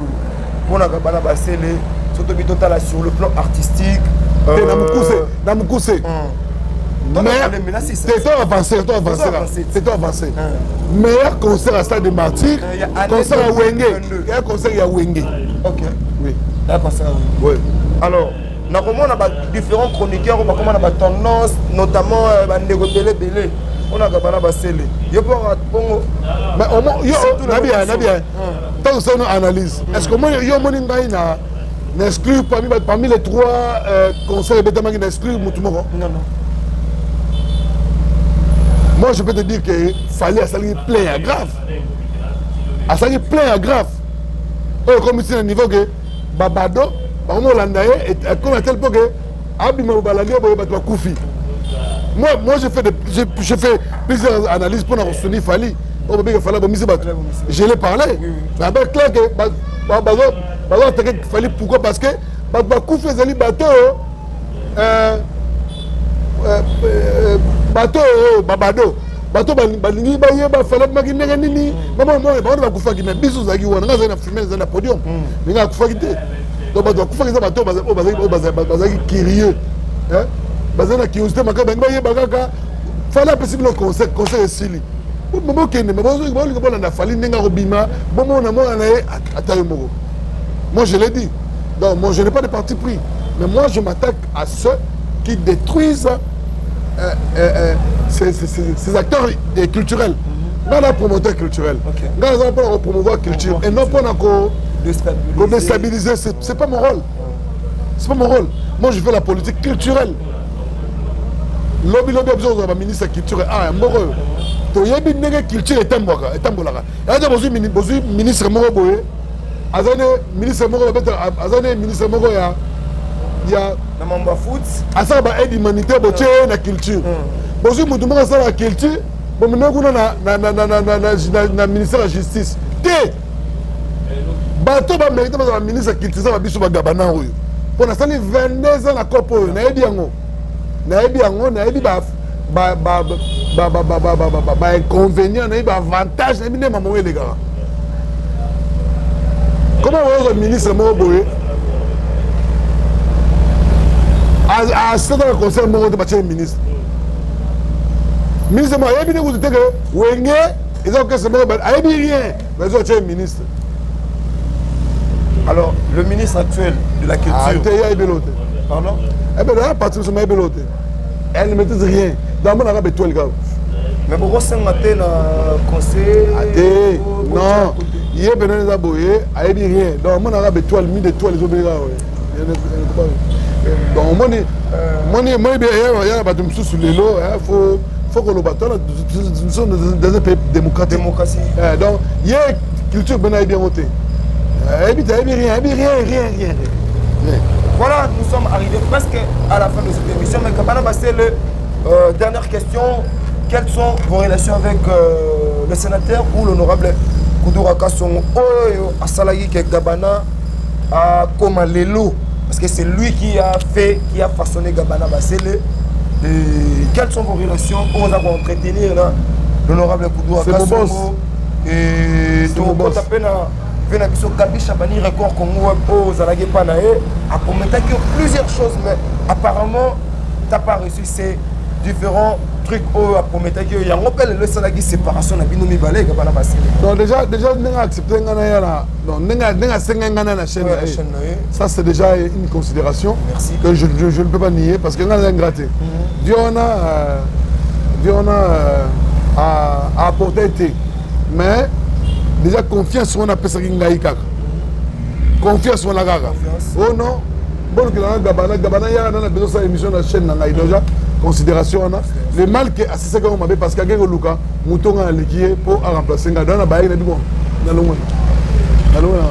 mpona bana Basele, surtout totala sur le plan artistique. Te, na mokuse, na mokuse. Mais c'est toi avancé, toi avancé, c'est toi avancé. Meilleur concert à Stade de Martyr, concert à Wenge, il y a un concert à Wenge. Ok. Oui. Il y a un concert à Wenge. Oui. Alors, nakomona ba différents chroniqueurs oyo bakoma na batendance, notamment bandeko ebele ebele onaka bana Basele, yo mpo bongo. Mais au moins yo nabia nabia ntango osala analyse, est ce que omoni, yo omoni ngai na exclure parmi les trois concerts ebetamaki, na exclure mutu moko? Non. Moi, je peux te dire que Fally asalaki plein ya grave, asalaki plein ya grave oyo ekomi ti na niveau ke babado bakomi kolanda ye, ekomi à tel point ke abima balandi ye boye, bato bakufi. Moi, je fais plusieurs analyses mpona kosoutenir Fally. Oyo babenge Fally abomisi bato, je l'ai parlé abe clair que bazo attaquer Fally. Pourquoi? Parce que bato bakufi ezali bato oyo bato oyo babado, bato balingi bayeba Fally abimaki ndenge nini. Bamona bango bakufaki, mais biso ozalaki wana, nga azali na filme, ezali na podium, ndenge akufaki te. Donc bato bakufaki eza bato oyo bazalaki curieux, bazali na curiosité makasi, balingi bayeba kaka. Fally apesi bino concert, concert esili, bokende, bolinga bolanda Fally ndenge akobima, bomona mona na ye ata yo moko. Moi, je l'ai dit, donc moi, je n'ai pas de parti pris, mais moi, je m'attaque à ceux qui détruisent ces acteurs culturels. Nga na promoteur culturel, nga naza mpona kopromouvoir culture et non mpona kodéstabiliser. C'est pas mon rôle, c'est pas mon rôle. Moi, je fais la politique culturelle. Lobi lobi biso kozala baministre ya culture ah ya mboka oyo. Toyebi ndenge culture etambwaka, etambolaka. Ata bozwi ministre moko boye, aza ne ministre moko babeta, aza ne ministre moko ya na mambo ya foot. Asala ba aide humanitaire, botie ye na culture. Bozwi motu moko asalaka culture, bomemi kuna na ministère ya Justice te. Bato bamérite bazala baministre ya culture eza babiso bagabana oyo, mpo nasali 22 ans na cope oyo, nayebi yango, nayebi yango, nayebi bainconvénient, nayebi baavantage, nayebi nde mamongo elekaka. Comment oyoka ministre moko boye asalaka concert moko te, batie ministre? Ministre moko ayebi nde kutu te ke Wenge eza orchestre moko, ayebi rien, mais atie ministre. Alors, le ministre actuel de la Culture. Te, ye ayebi eloko te. Pardon? Ebe na parti mosusu, ayebi eloko te, elle ne maîtrise rien. Donc amonaka betoile kaka. Mais bokosenga te na conseil? Te, non, ye pene eza boye, ayebi rien. Donc amonaka betoile, mi d'étoile ezobeli kaka. Donc omoni, moni moni ya na bato mosusu lelo, faut koloba tona, nous sommes dans un pays démocratique. Démocratie. Donc ye culture bena ayebi yango te, ayebi te, ayebi rien, ayebi rien, rien, rien, rien. Voilà, nous sommes arrivés presque à la fin de cette émission. Mais Gabana Basele, dernière question. Quelles sont vos relations avec le sénateur ou l'honorable Kudura Kasongo oyo asalaki ke Gabana akoma lelo? Parce que c'est lui qui a fait, qui a façonné Gabana Basele. Et quelles sont vos relations? On va entretenir l'honorable Kudura C'est mon boss. Kasongo. Et C'est mon boss. Pe na ve na biso Gabi Chabani, Record Congo Web, oyo ozalaki epa na ye, akomentaki yo plusieurs choses, mais apparemment t'as pas reçu ces différents trucs oyo aprometaki yo. Yango mpe lelo esalaki séparation na bino mibale, Gabana Basele. Donc déjà ndenge accepté nga na ye na, non, ndenge asengai nga na chaîne na la ye. Chaîne na ye. Ça, c'est déjà une considération Merci. que je ne peux pas nier, parce que nga naza ingrat te. Dieu wana Dieu wana a apporté te, mais déjà confiance wana apesaki ngai kaka, confiance wana kaka. Confiance. Oh non, bolukela nga Gabana, Gabana yaka nana bezo sala émission na chaîne na ngai. Déjà considération wana, le mal ke asisaki yango mabe, parce que akei koluka moto nga aleki ye mpo aremplace ngai. Donc na bayaki na bino, nalongwana, nalongwana.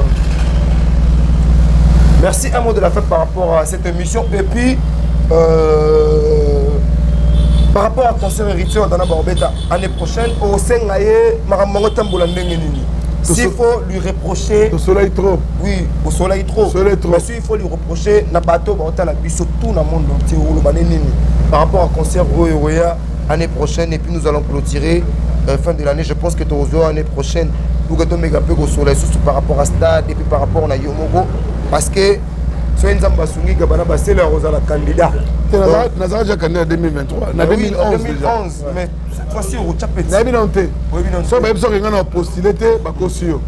Merci. Un mot de la fin par rapport à cette émission et puis par rapport à concert Héritier Watanabe Obeta année prochaine, osenga ye makambo yango tambola ndenge nini? S'il faut lui reprocher. Tosolai trop. Oui, osolaki trop. Soleil trop. Mais s'il faut lui reprocher na bato baotala biso tout na monde entier, oloba nde nini par rapport à concert oyo oya année prochaine? Et puis nous allons clôturer fin de l'année. Je pense que tozwa année prochaine pour que tomeka mpe kosola lisusu par rapport à stade et puis par rapport na yo moko, parce que soki Nzambe asungi, Gabana Basele akozala candidat. Te, nazalaka déjà candidat 2023 na Ah oui, 2011 déjà. 2011, mais cette fois-ci otya petit. Nayebi nano te. Oyebi nano Soki te. bayebi, soki ngai na postule te, bakosi yo.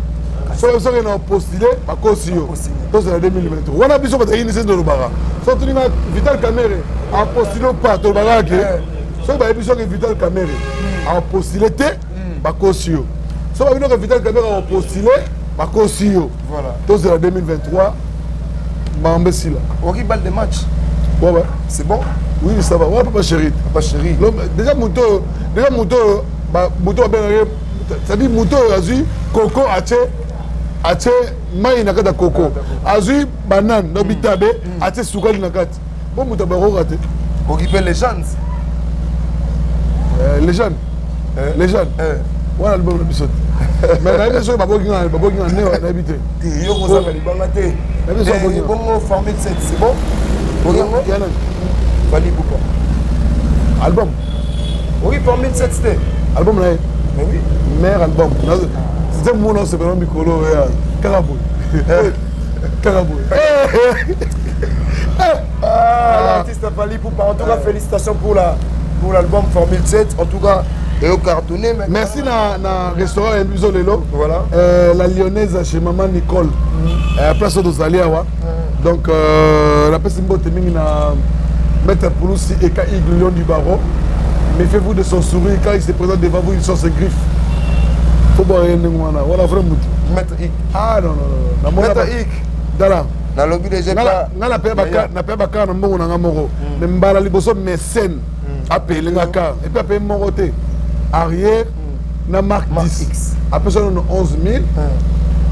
Soki bayebi, soki na postule, bakosi yo. Bakosi yo. Tozala 2023 wana, biso bazalaki nisi, tolobaka so toninga Vital Kamerhe apostule pa, tolobaka ke soki bayebi, soki Vital Kamerhe apostule te, bakosi yo. Soki bayebi noke Vital Kamerhe apostule, bakosi yo. Voilà. Tozala 2023, makambo esila. Oki balle de match. Ouais. C'est bon. Oui, ça va. Ouais, papa chéri. Papa chéri. Déjà moto, déjà moto, moto babengaki, c'est-à-dire moto oyo azwi koko, atie mai na kati ya koko, azwi banane na bitabe, atie sukali na kati, bo moto abakoka te. Oki mpe légende. Légende. Eh. Légende. Eh. Wana album na biso te. Mais nayebi soki baboki nga, baboki nga nde nayebi te. Te, yo kozanga libanga te. Nayebi soki baboki nga. Bongo formule 7, c'est bon? Bongo ya nani? Fally Ipupa. Album. Oui, formule 7 te. Album na ye. Mais oui. Meilleur album. Nzembo mona osepela mikolo ya kaka boye. Kaka boye. Ah, l'artiste Fally Ipupa. En tout cas, félicitations pour la pour l'album Formule 7. En tout cas, et au cartonné. Merci na, na restaurant ya biso lelo. Voilà. La Lyonnaise chez maman Nicole. Place oyo tozali awa. Donc napesi mbote mingi na Maître Poulousi eka Igle Lion du Barreau. Méfiez-vous de son sourire quand il se présente devant vous, il sort ses griffes. Faut boire ndenge wana. Wana vrai mutu. Maître Ick. Ah non non non. Maître Ick. Dala. Nalobi déjà nga napeya bakar na mbongo na nga moko. Mais mbala liboso mécène apele nga car et puis apeye moko te. Arrière na Mark 10. Après ça on 11 000.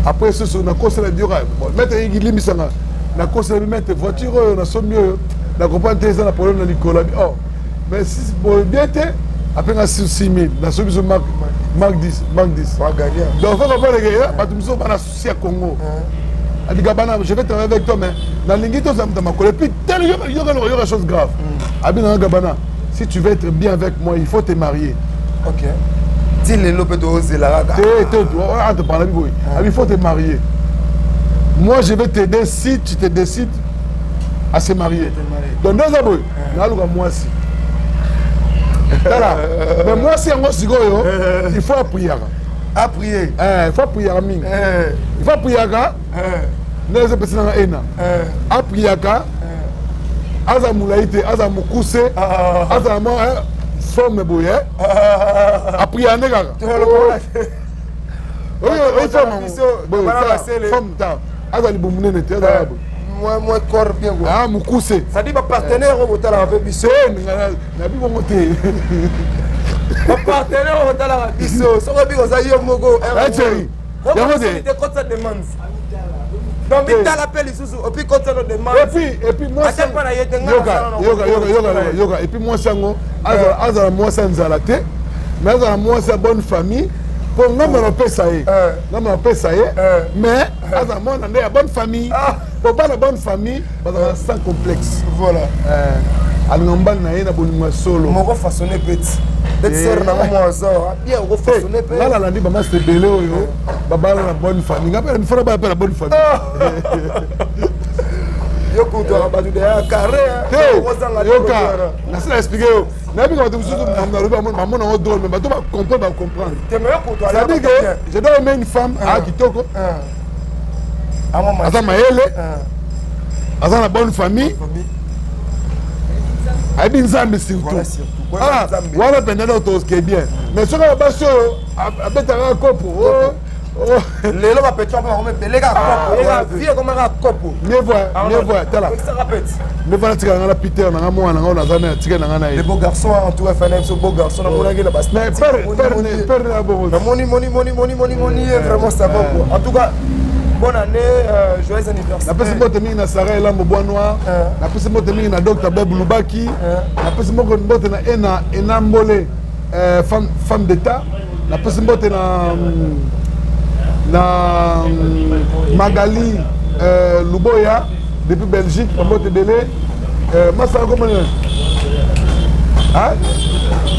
Après ce sur nakosela bioka. Bon, maître Ick limbisanga. Nakosela bi maître voiture oyo nasombi oyo. Na comprendre te eza na problème na likolo. Oh. Mais si bon bien te après nga 6 000 nasombi so Mark Mark 10, Mark 10. Pas gagnant. Donc faut comprendre que bato mosusu bana souci ya Congo. Adika bana, je vais travailler avec toi, mais nalingi tozala moto ya makolo. Et puis tel yoka yoka yoka chose grave. Abi na Gabana, si tu veux être bien avec moi, il faut te marier. OK. Ti lelo mpe tozela kaka. Te te, ah te parle boye. Abi, il faut te marier. Moi je vais t'aider si tu te décides à se marier. Donc ndoza boye, naluka mwasi. Tala, mais mwasi yango sikoyo, il faut apriaka. Aprier. Eh, il faut apriaka mingi. Il faut apriaka. Nde ezopesi nanga ena. Apriaka. Aza molai te, aza mokuse, aza mwa forme boye. Apriaka nde kaka. Oyo forme boye, forme ta. Aza libumu nene te, aza boye. Moins corps bien quoi. Ah, mokuse. Ça dit ba partenaire oyo botalaka mpe biso. Nabi bongo te. Ba partenaire oyo botalaka biso. Soki obi koza yo moko. Chéri. Yango te. Kotisa demande. Donc mitala mpe lisusu opi kotisa no demande. Et puis mwasi Ata mpa na ye te, nga yoka nasala na yoka yoka yoka yoka. Et puis mwasi yango azala mwasi ya nzala te, mais azala mwasi ya bonne famille. Mpo ngambo napesa ye, ngambo napesa ye, mais azala mwana nde ya bonne famille. Po bana bonne famille bazala sans complexe. Voilà. Alinga mobali na ye na bolingo ya solo. Moko façonné petit. Petite sœur nanga mwa azor. Bien oko façonné pe. Nga nalandi bamasi ebele oyo babala na bonne famille. Nga mpe fona baya mpe na bonne famille. Yo kutwaka bato deya carré. Te, yoka, nasi na expliqué yo. Nayebi ka bato mosusu nalobi bamona yango drôle, mais bato bacomprendre, bacomprendre. C'est-à-dire que je dois aimer une femme aa kitoko, aza mayele, aza na bonne famille, ayebi Nzambe surtout. Wana mpenza nde toke bien. Mais soki basi oyo abetaka kopo Lelo bapetro mpe bakoma ebele kaka kopo, vie ekoma kaka kopo. Mieux voir, tala, mieux voir natikala nga na Peter nanga, mwana nanga oyo naza na atika nanga na ye. Le beau garçon, en tout cas fana biso beau garçon, namonaki na Père na bongo. Namoni moni moni moni moni moni ye, vraiment ça va quoi. En tout cas, bonne année, joyeux anniversaire. Napesi mbote mingi na Sara Elambo Bois Noir, napesi mbote mingi na Dr Bob Lubaki, napesi moko mbote na Ena Ena Mbole, femme d'état, napesi mbote na Magali Luboya depuis Belgique, bambote ebele. Masala komoni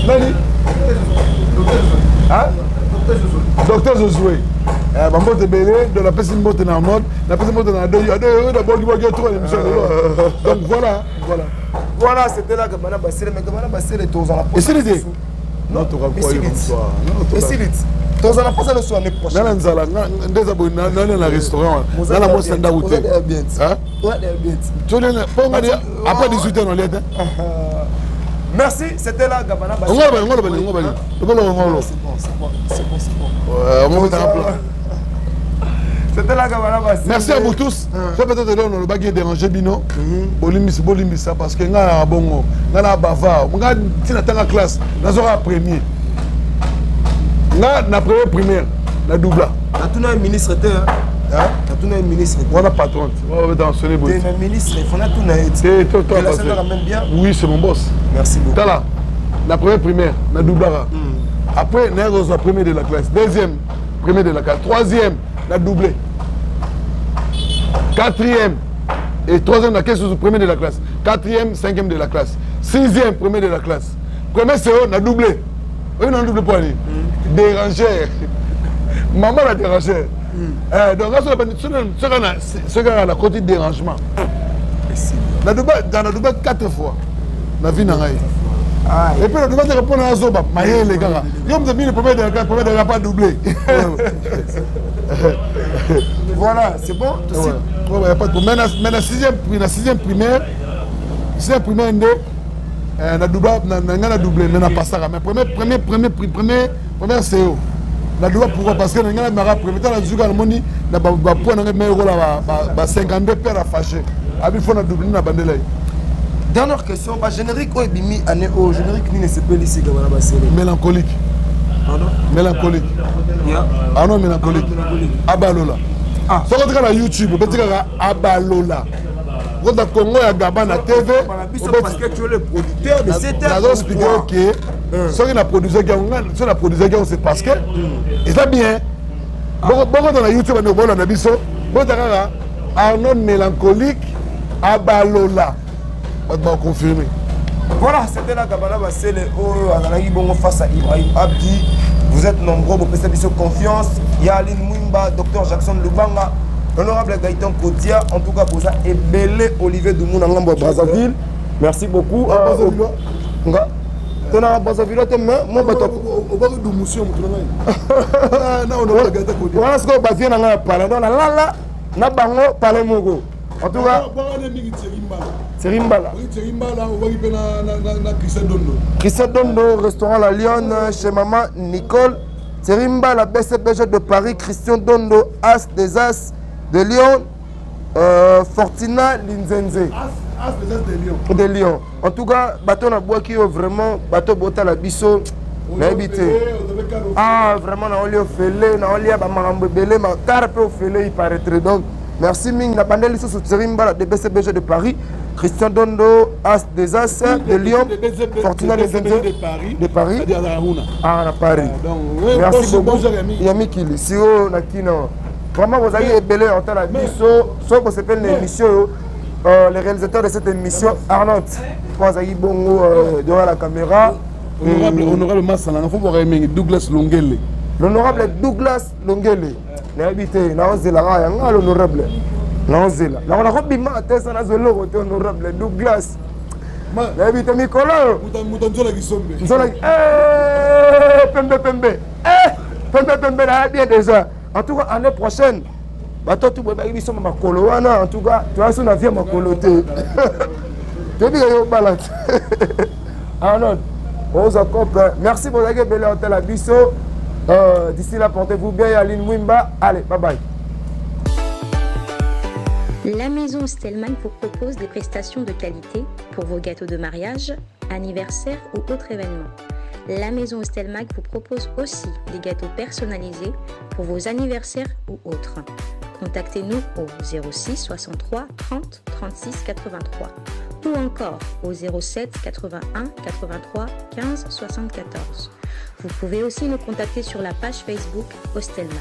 nani? Docteur Josué, bambote ebele. Donc napesi mbote na mode, napesi mbote na adoyo nabokiboki otro émission lelo. Donc voilà. Voilà, c'était là Gabana Basele. Mais Gabana Basele, tozala Esili te. Non, esili te, tozala mposa nyonso année prochaine. Nga na nzala nde eza boye, nani na restaurant wana, nga na mwasi na ndako te. Mpo ngani après 18 heures nolia te. Merci, c'était là Gabana Basele. Ngolo ngolo ngolo ngolo ngolo ngolo. C'est bon, c'est bon, c'est bon, c'est bon. On va plat. C'était là Gabana Basele. Merci à vous tous. So peut-être lelo nalobaki déranger bino. Bolimbisi, bolimbisa parce que nga na bongo, nga na bavard. Nga ntina tanga classe, nazwaka premier. Nga na premier primaire, na doubla. Natuna ministre te. Natuna ministre. Wana patron. Wana babeta sonné boye. Te, ministre, il faut natuna ye. Te, to to. Relation quand même bien. Oui, c'est mon boss. Merci beaucoup. Tala, na première primaire, na doublaka. Après naye kozwa premier de la classe, deuxième premier de la classe, troisième na doublé, quatrième et troisième na kesi susu premier de la classe, quatrième, cinquième de la classe, sixième premier de la classe, premier CO na doublé. Oyo na doublé mpo ani dérangeur, mama na dérangeur. Donc soki kaka nakoti dérangement, na doublé quatre fois na vie na ngai. Et puis na doublé teka mpona azoba mayele kaka yo moto mini premier de la classe, premier de la pas doublé. Voilà, c'est bon. Ouais, ouais, pas de problème. Mais na sixième primaire, sixième primaire nde na doublé, na ngai na doublé, mais na pasaka. Mais premier premier premier premier première CO na doublé. Pourquoi? Parce que na ngai na mara premier temps, nazuka namoni na bapoint na ngai mais ekola ba 52 père afâché abi fo na doublé na bandela ye. Dernière question, ba générique oyo ebimi année oyo, générique nini esepelisi Gabana Basele? Mélancolique. Pardon? Mélancolique. Yeah. Ah non, mélancolique. Abalola. Soki otika na YouTube, obeti kaka Abalola, okota Congo ya Gaba na TV. Parce que tu es le producteur de cette Nazo expliquer ke soki na produisaki yango, soki na produisaki yango, c'est parce que eza bien. Bokota na YouTube, bandeko bolanda biso, bota kaka Arnaud Mélancolique Abalola, bato baconfirme. Voilà, c'était la Gabana Basele oyo azalaki bongo face à Ibrahim Abdi. Vous êtes nombreux bopesa biso confiance. Ya Aline Mwimba, docteur Jackson Lubanga, l'honorable Gaëtan Kodia, en tout cas boza ebele. Olivier Dumu na ngambo ya Brazzaville, merci beaucoup. Nga tona Brazzaville te, mais mo bato obaki dumusio moto na ngai na honorable Gaëtan Kodia. Wana sikoyo bavie na ngai ya palais, donc nalala na bango palais moko. En tout cas, Thierry Mbala. Thierry Mbala, obaki mpe na Christian Dondo. Christian Dondo, restaurant La Lyon, chez maman Nicole. Thierry Mbala, BCBG de Paris, Christian Dondo, As des As de Lyon, Fortina Linzenze. As, As des As de Lyon. De Lyon. En tout cas, bato na bwaki oyo vraiment bato botala biso, nayebi te. Ah, vraiment naolia ofele, naolia bamakambo ebele, makar mpe ofele, il paraîtrait. Donc merci mingi na bandeli lisusu Thierry Mbala de BCBG de Paris, Christian Dondo, As des As de Lyon, Fortuna Linzenze de Paris. De Paris. Ah, na Paris. Merci beaucoup ya mikili sikoyo na kino. Vraiment bozali ebele otala biso. Soki bosepeli na émission oyo, le réalisateur de cette émission, Arnold, po azalaki bongo devant la caméra. Honorable, honorable Masalanga, faut voir mingi Douglas Longele. L'honorable Douglas Longele, nayebi te, naozelaka yanga l'honorable, naozela nako nakobima te sa nazwa eloko te. Honorable Douglas, nayebi te mikolo oyo. Moto nzolaki sombe. Nzolaki pembe pembe, pembe pembe, naya bien déjà. En tout cas, année prochaine, bato tu boyebaki biso makolo wana. En tout cas, toya so na vie makolo te, toyebi yo bala te. Arnold ozwa cope. Merci, bozalaki ebele otala biso. D'ici là, portez-vous bien. Aline Mwimba, allez, bye bye. La maison Stellman vous propose des prestations de qualité pour vos gâteaux de mariage, anniversaire ou autres événements. La maison Stelmag vous propose aussi des gâteaux personnalisés pour vos anniversaires ou autres. Contactez-nous au 06 63 30 36 83 ou encore au 07 81 83 15 74. Vous pouvez aussi nous contacter sur la page Facebook Hostelmac.